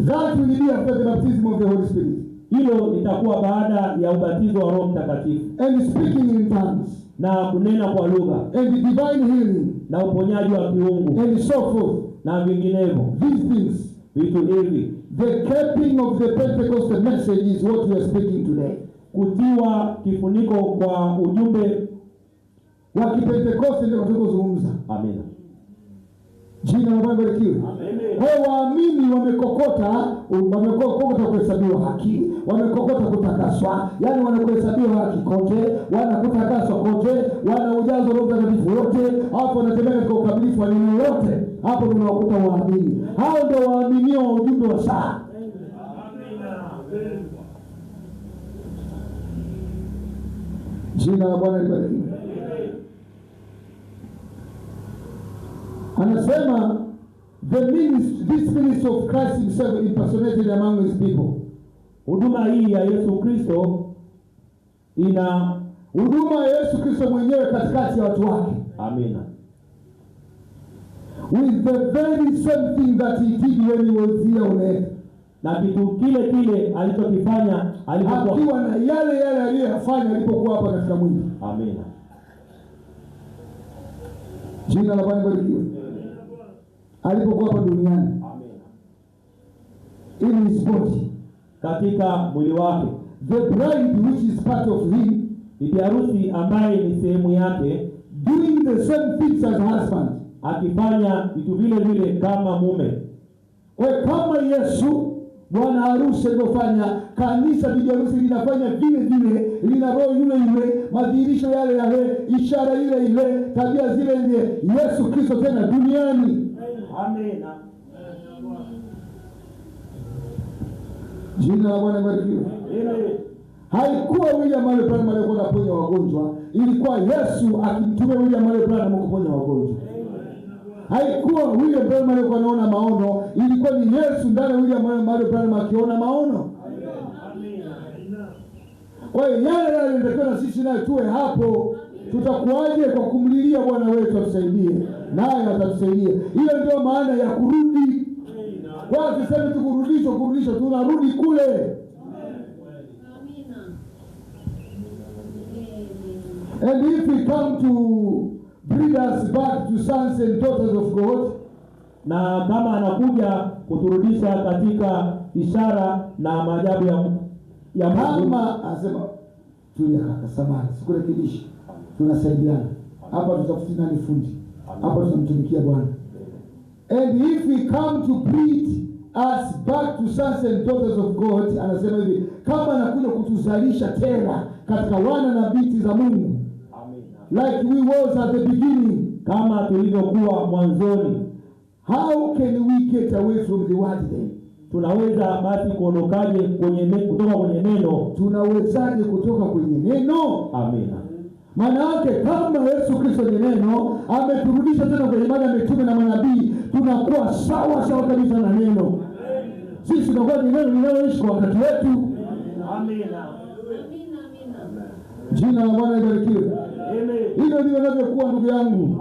That will be after the baptism of the Holy Spirit. Hilo litakuwa baada ya ubatizo wa Roho Mtakatifu. And speaking in tongues. Na kunena kwa lugha. And divine healing. Na uponyaji wa kiungu. And so forth. Na vinginevyo. These things. Vitu hivi. The capping of the Pentecostal message is what we are speaking today. Kutiwa kifuniko kwa ujumbe wa Kipentekoste ndio tunazungumza. Amina. Jina la Bwana libarikiwe. Kwa waamini wamekokota kuhesabiwa haki, wamekokota kutakaswa, yani wanakuhesabiwa haki kote, wanakutakaswa kote, wana ujazo Roho Mtakatifu wote, hapo wanatembea katika ukamilifu wa neno wote. Hapo tunawakuta waamini. Hao ndio waaminio wa ujumbe wa saa. Amina. Jina la Bwana libarikiwe. Anasema this ministry of Christ himself impersonated among his people. Huduma hii ya Yesu Kristo ina huduma ya Yesu Kristo mwenyewe katikati ya watu wake. Amina. With the very same thing that he did when he was here on earth. Na kitu kile kile alichokifanya alipokuwa akiwa na yale yale aliyoyafanya alipokuwa hapa katika mwili. Amina. Jina la Bwana libarikiwe. Alipokuwa hapa duniani. Amina. In his body. Katika mwili wake. The bride which is part of him, bibi harusi ambaye ni sehemu yake, doing the same things as husband, Akifanya vitu vile vile kama mume. Kwa hiyo kama Yesu bwana harusi alivyofanya, kanisa bibi harusi linafanya vile vile, lina roho yule yule, madhihirisho yale yale, ishara ile ile, tabia zile zile, Yesu Kristo tena duniani. Amina. Jina la Bwana libarikiwe. Amen. Haikuwa William Marrion Branham aliyekuwa anaponya wagonjwa, ilikuwa Yesu akimtumia William Marrion Branham kuponya wagonjwa. Haikuwa William Branham aliyekuwa anaona maono, ilikuwa ni Yesu ndani ya William Marrion Branham akiona maono. Kwa hiyo yale yale inatakiwa na sisi naye tuwe hapo. Tutakuwaje? Kwa kumlilia Bwana wetu atusaidie, naye atatusaidia. Hiyo ndio maana ya kurudi. Kwa tuseme tu kurudishwa, kurudishwa, tunarudi kule. Amina. And if we come to bring us back to sons and daughters of God, Na kama anakuja kuturudisha katika ishara na maajabu ya Mungu, kama anasema tulia kaka, samahani, sikurekebishi, tunasaidiana hapa, tutafuti nani fundi hapa, tunamtumikia Bwana. And if we come to breed us back to sons and daughters of God, anasema hivi, kama anakuja kutuzalisha tena katika wana na binti za Mungu, like we was at the beginning, kama tulivyokuwa mwanzoni, how can we get away from the word then? Tunaweza basi kuondokaje kutoka kwenye neno? Tunawezaje kutoka kwenye neno? Amina. Maana yake kama Yesu Kristo ni neno, ameturudisha tena kwenye imani ya mitume na manabii, tunakuwa sawa sawa kabisa na neno. Sisi tunakuwa ni neno linaloishi kwa wakati wetu. Amina. Amina, amina. Jina la Bwana libarikiwe. Amen. Hivyo ndivyo inavyokuwa ndugu yangu.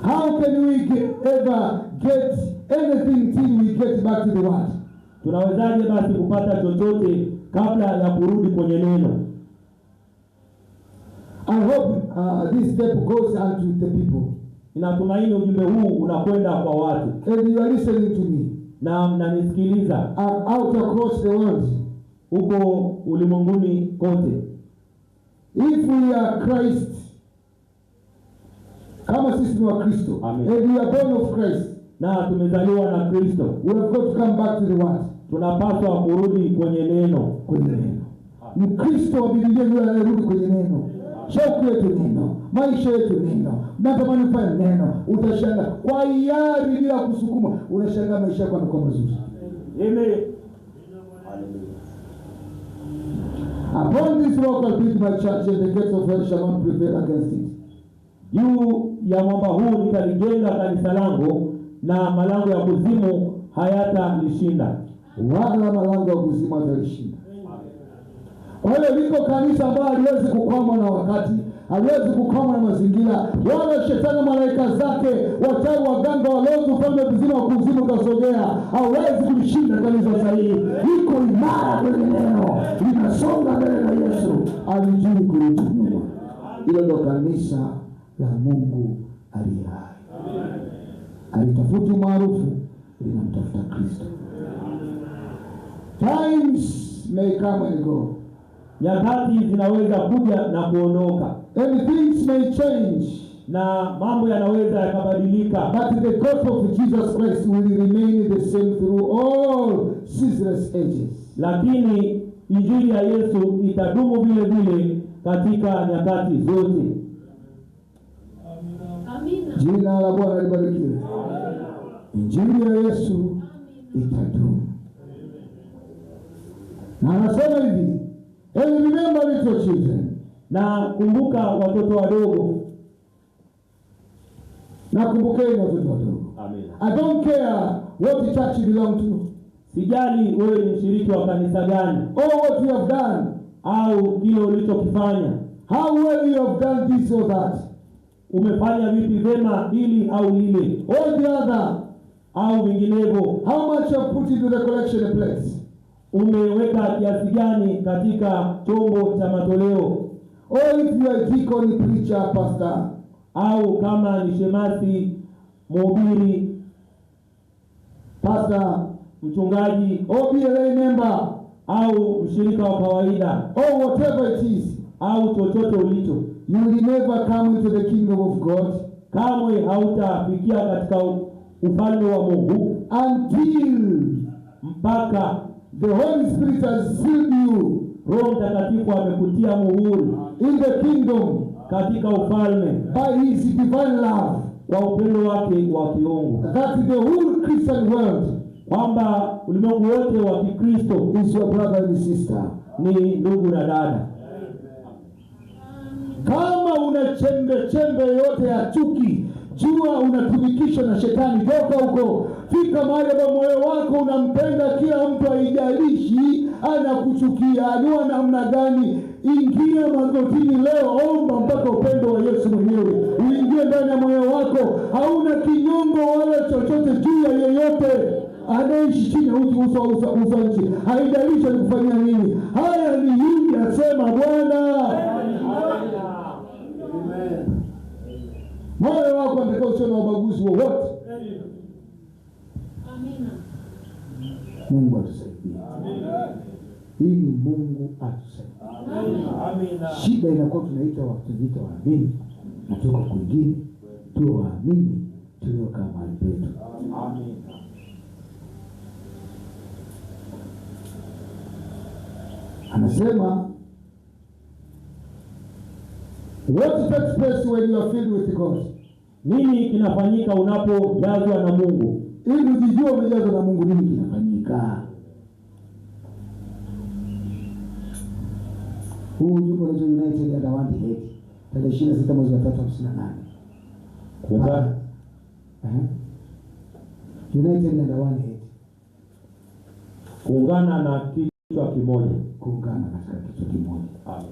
How can we ever get anything till we get back to the word? Tunawezaje basi kupata chochote kabla ya kurudi kwenye neno? I hope this step goes unto the people. Ninatumaini ujumbe huu unakwenda kwa watu. And you are listening to me. Na mnanisikiliza. I'm out across the world. Huko ulimwenguni kote. If we are Christ, kama sisi ni wa Kristo, Amen. And we are born of Christ, na tumezaliwa na Kristo, we have got to come back to the word. Tunapaswa kurudi kwenye neno. Kwenye neno. Mkristo wa Biblia yule anayerudi kwenye neno. Shauku yetu neno, maisha yetu neno, natamani kufanya neno. Utashangaa kwa hiari bila kusukuma, unashangaa maisha yako yamekuwa mazuri. Amen. Upon this rock I build my church, and the gates of hell shall not prevail against it. Juu ya mwamba huu nitalijenga kanisa langu, na malango ya kuzimu hayatalishinda. Wala malango ya kuzimu hayatalishinda. Kwa hiyo liko kanisa ambalo haliwezi kukwama na wakati, haliwezi kukwama na mazingira, wala shetani malaika zake, wachawi, waganga, walozi, ufalme mzima wa kuzimu ukasogea, hawezi kulishinda kanisa sahihi. Liko imara kwenye neno, linasonga mbele na Yesu, alijui kurudi nyuma. Hilo ndio kanisa la Mungu aliye hai. Alitafuta umaarufu, linamtafuta Kristo. Times may come and go. Nyakati zinaweza kuja na kuondoka. And things may change. Na mambo yanaweza yakabadilika. But the gospel of Jesus Christ will remain the same through all ceaseless ages. Lakini injili ya Yesu itadumu vile vile katika nyakati zote. Amina. Jina la Bwana libarikiwe. Injili ya Yesu itadumu. Na anasema hivi, and remember little children. Na kumbuka watoto wadogo. Na kumbukeni watoto wadogo. Amina. I don't care what church you belong to. Sijali wewe ni mshiriki wa kanisa gani. Or what you have done. Au kile ulichokifanya. How well you have done this or that. Umefanya vipi vema hili au lile. Or the other. Au vinginevyo. How much you have put into the collection place. Umeweka kiasi gani katika chombo cha matoleo. Or if you are a deacon, preacher, pastor. Au kama ni shemasi, mhubiri, pastor, mchungaji, or be a lay member, au mshirika wa kawaida, or whatever it is. au chochote ulicho. You will never come into the kingdom of God kamwe hautafikia katika ufalme wa Mungu until mpaka the Holy Spirit has sealed you Roho Mtakatifu amekutia muhuri in the kingdom katika ufalme by his divine love, kwa upendo wake wa kiungu, that the whole Christian world kwamba ulimwengu wote wa Kikristo is your brother and sister. ni ndugu na dada. Kama una chembe chembe yote ya chuki, jua unatumikishwa na shetani. Toka huko, fika mahali ambapo moyo wako unampenda kila mtu, haijalishi anakuchukia ni wa namna gani. Ingia magotini leo, omba mpaka upendo wa Yesu mwenyewe uingie ndani ya moyo wako. Hauna kinyongo wala chochote juu ya yeyote anaishi chini ya uso uso uso uso nchi, haijalishi alikufanyia nini. Haya ni hivi asema Bwana. Moyo wako unatakiwa usiwe na ubaguzi wowote. Amina. Mungu atusaidie. Hii ni Mungu atusaidie. Amina. Shida inakuwa tunaita tunajiita waamini na tuko kwingine, tuwe waamini tuliokaa mahali petu. Amina. Anasema what takes place when you are filled with God? Nini kinafanyika unapojazwa na Mungu? Ili ujijue umejazwa na Mungu, nini kinafanyika? Huu ujumbe unaitwa United Under One Head, tarehe 26 mwezi wa 3 58. Kuungana United Under One Head, kuungana na kichwa kimoja. kuungana katika kichwa kimoja. Amen.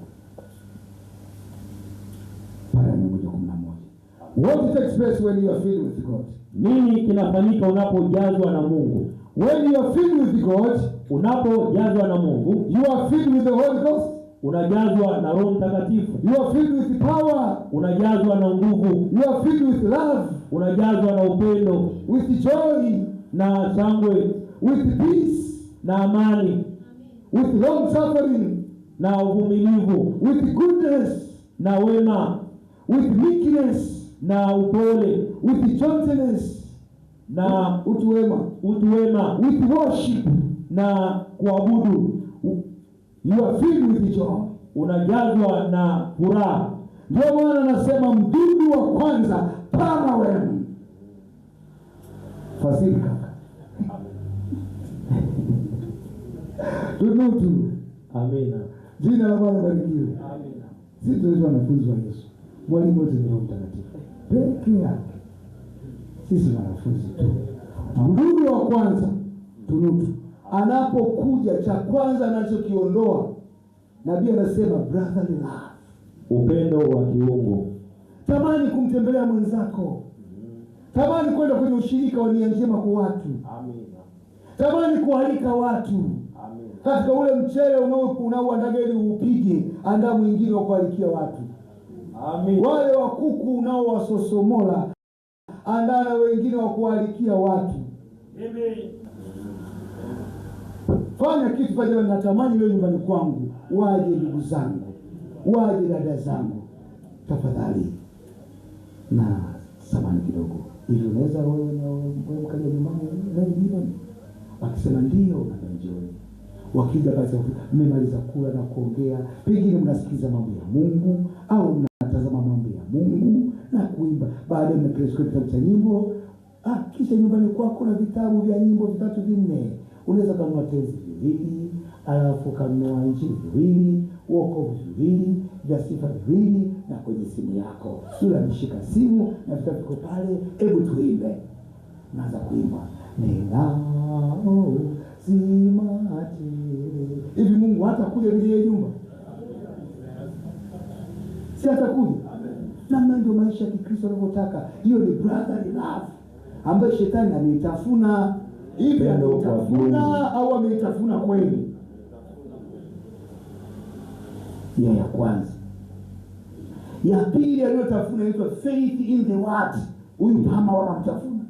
Para 111. What takes place when you are filled with God? Nini kinafanyika unapojazwa na Mungu? When you are filled with God, Unapojazwa na Mungu, you are filled with the Holy Ghost. unajazwa na Roho Mtakatifu, You are filled with power. unajazwa na nguvu, You are filled with love, unajazwa na upendo with joy, na shangwe with peace, na amani with long suffering, na uvumilivu with goodness, na wema with meekness, na upole with gentleness, na utu wema, utu wema with worship. na kuabudu. You are filled with joy. Unajazwa na furaha. Ndio maana anasema mdudu wa kwanza palmerworm. Fadhili kaka. Tunutu. Amina. Jina la Bwana barikiwe. Amina. Sisi tunaitwa wanafunzi wa Yesu. Mwalimu wetu ni Roho Mtakatifu peke yake. Sisi wanafunzi tu. Mdudu wa kwanza tunutu anapokuja, cha kwanza anachokiondoa, nabii anasema brotherly love. Upendo wa kiungu. Tamani kumtembelea mwenzako, tamani kwenda kwenye ushirika wa nia njema kwa watu, Amina. tamani kualika watu Amina. katika ule mchele unaoandaga ili uupige, andaa mwingine wa kualikia watu. Amina. Wale wa kuku unaowasosomola, andaa na wengine wa kualikia watu. Fanya kitu kwa jamani, natamani leo nyumbani kwangu waje ndugu zangu, waje dada zangu, tafadhali na samani kidogo hivi, unaweza wewe na wewe mkaja nyumbani leo jioni? Wakisema ndio, unaambia njooni. Wakija basi, mmemaliza kula na kuongea, pengine mnasikiza mambo ya Mungu au mnatazama mambo ya Mungu na kuimba, baadaye mnapeleka kitabu cha nyimbo. Kisha nyumbani kwako na vitabu vya nyimbo vitatu vinne, unaweza kununua tenzi viwili, alafu kanunua injili viwili, wokovu viwili, vya sifa viwili, na kwenye simu yako yule ameshika simu na vitabu viko pale, hebu tuimbe. Naanza kuimba ninao zimatiri. Hivi Mungu hatakuja kwenye hiyo nyumba? Si atakuja? Namna ndio maisha ya Kikristo anavyotaka. Hiyo ni brotherly love ambayo shetani ameitafuna. Hivi Upendo kwa ameitafuna Mungu. au ameitafuna kweli? Hiyo ya kwanza. Ya pili aliyotafuna inaitwa faith in the word. Huyu pama wanamtafuna,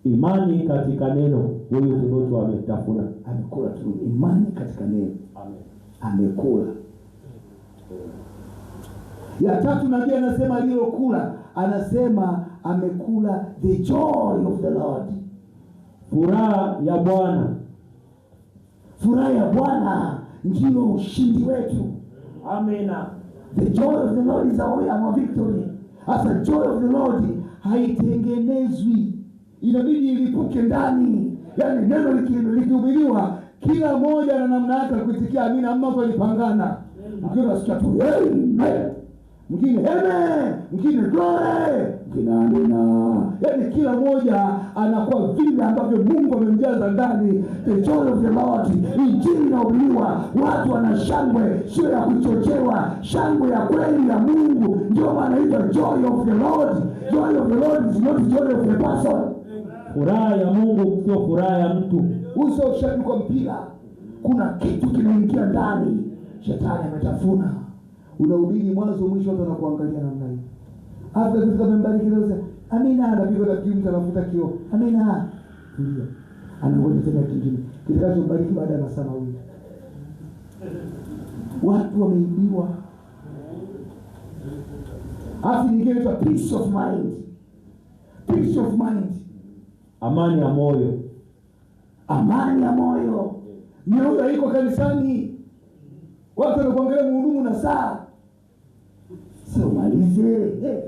Imani katika neno, huyu tunutu ametafuna. amekula tu imani katika neno, Amen. amekula. Ya tatu, nabii anasema aliyokula, anasema amekula the joy of the Lord. Furaha ya Bwana. Furaha ya Bwana ndiyo ushindi wetu. Amina. The joy of the Lord is our victory. Sasa joy of the Lord haitengenezwi, inabidi ilipuke ndani. Yaani neno likihubiriwa, kila mmoja na namna yake ya kuitikia amina, ama watu walipangana. Mwingine unasikia tu amen, mwingine amen, mwingine glory, mwingine amina. Yaani kila mmoja anakuwa vile ambavyo Mungu amemjaza ndani. The joy of the Lord, injili inahubiriwa, watu wana shangwe, sio ya kuchochewa, shangwe ya kweli ya Mungu. Ndio maana inaitwa joy of the Lord. Joy of the Lord is not joy of the person. Furaha ya Mungu sio furaha ya mtu. Uso ushabiki kwa mpira, kuna kitu kinaingia ndani, shetani ametafuna. Unahubiri mwanzo mwisho, watu wanakuangalia namna hii. Hata kitu kama mbariki leo, amina, anapiga na kiu, mtu anafuta kioo, amina, tulia, anangoja tena kingine kitakachombariki baada ya masaa 2. Watu wameibiwa. Alafu nyingine inaitwa peace of mind. Peace of mind, Amani ya moyo. Amani ya moyo. Mioyo haiko kanisani, watu wanakuangalia mhudumu na saa, sio malize. Hey.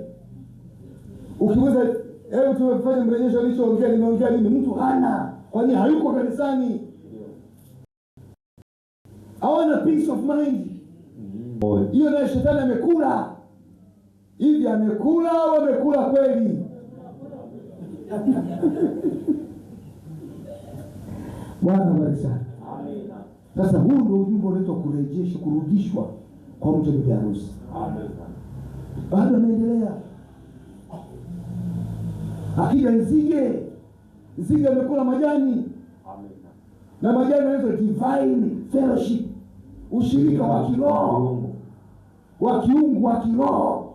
Ukiuliza, hebu tumefanya mrejesho alichoongea, nimeongea nini? Mtu hana, kwani hayuko kanisani? Hawana peace of mind. Moyo. Hiyo naye shetani amekula. Hivi amekula au amekula kweli? Bwana bariki sana. Amina. Sasa huu ndio ujumbe unaitwa kurejeshwa, kurudishwa kwa mtu bibi harusi. Amina. Bado anaendelea. Akija nzige, nzige amekula majani. Amina. Na majani yanaitwa divine fellowship, ushirika wa kiroho, wa kiungu, wa kiroho.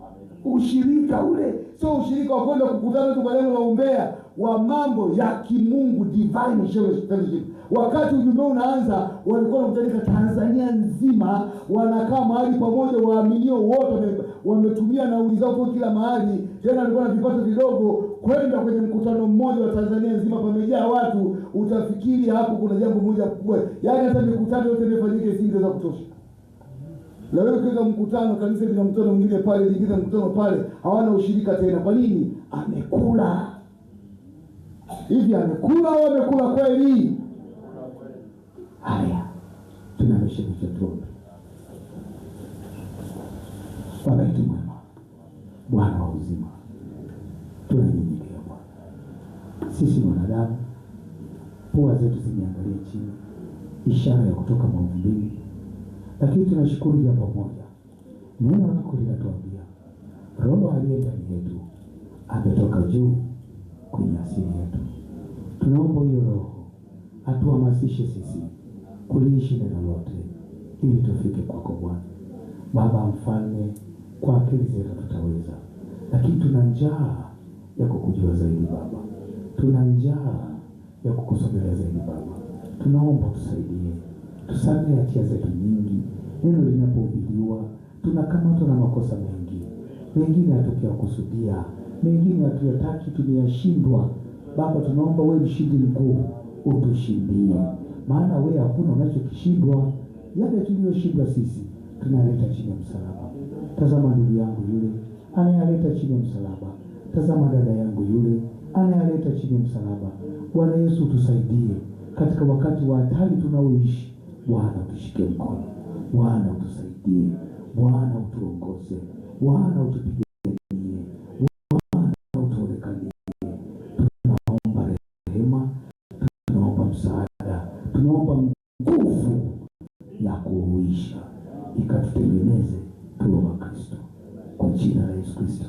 Ushirika ule sio ushirika wa kwenda kukutana tu kwa lengo la umbea, wa mambo ya kimungu, divine fellowship. Wakati ujumbe unaanza, walikuwa wanakutanika Tanzania nzima, wanakaa mahali pamoja, waaminio wote wametumia nauli zao kwa kila mahali. Tena walikuwa na vipato vidogo, kwenda kwenye mkutano mmoja wa Tanzania nzima, pamejaa watu, utafikiri hapo kuna jambo moja kubwa. Yaani hata mikutano yote imefanyika isingeweza kutosha. Leo ukiweka mkutano, kanisa lina mkutano mwingine pale, lingine mkutano pale, hawana ushirika tena. Kwa nini? Amekula. Hivi amekula au amekula kweli? Haya, tunamshirikisha tuombe. Baba yetu mwema, Bwana wa uzima, tunanyenyekea Bwana. Sisi ni wanadamu, pua zetu zimeangalia chini, ishara ya kutoka mavumbini. Lakini tunashukuru jambo moja, neno lako linatuambia Roho aliye ndani yetu ametoka juu kwenye asili yetu. Tunaomba hiyo Roho atuhamasishe sisi kuliishi neno lote ili tufike kwako Bwana. Baba Mfalme, kwa akili zetu tutaweza, lakini tuna njaa ya kukujua zaidi Baba, tuna njaa ya kukusogelea zaidi Baba. Tunaomba tusaidie, tusamehe hatia zetu nyingi. Neno linapohubiriwa tunakamatwa na makosa mengi, mengine hatukuyakusudia, mengine hatuyataki, tumeyashindwa. Baba, tunaomba wewe mshindi mkuu utushindie, maana wewe hakuna unachokishindwa. Yale tuliyoshindwa sisi tunaleta chini ya msalaba. Tazama ndugu yangu yule anayaleta chini ya msalaba, tazama dada yangu yule anayaleta chini ya msalaba. Bwana Yesu, tusaidie katika wakati wa hatari tunaoishi. Bwana utushike mkono, Bwana utusaidie, Bwana utuongoze, Bwana utupiganie, Bwana utuonekanie. Tunaomba rehema, tunaomba msaada, tunaomba nguvu ya kuuisha ikatutengeneze tuwe wa Kristo, kwa jina la Yesu Kristo.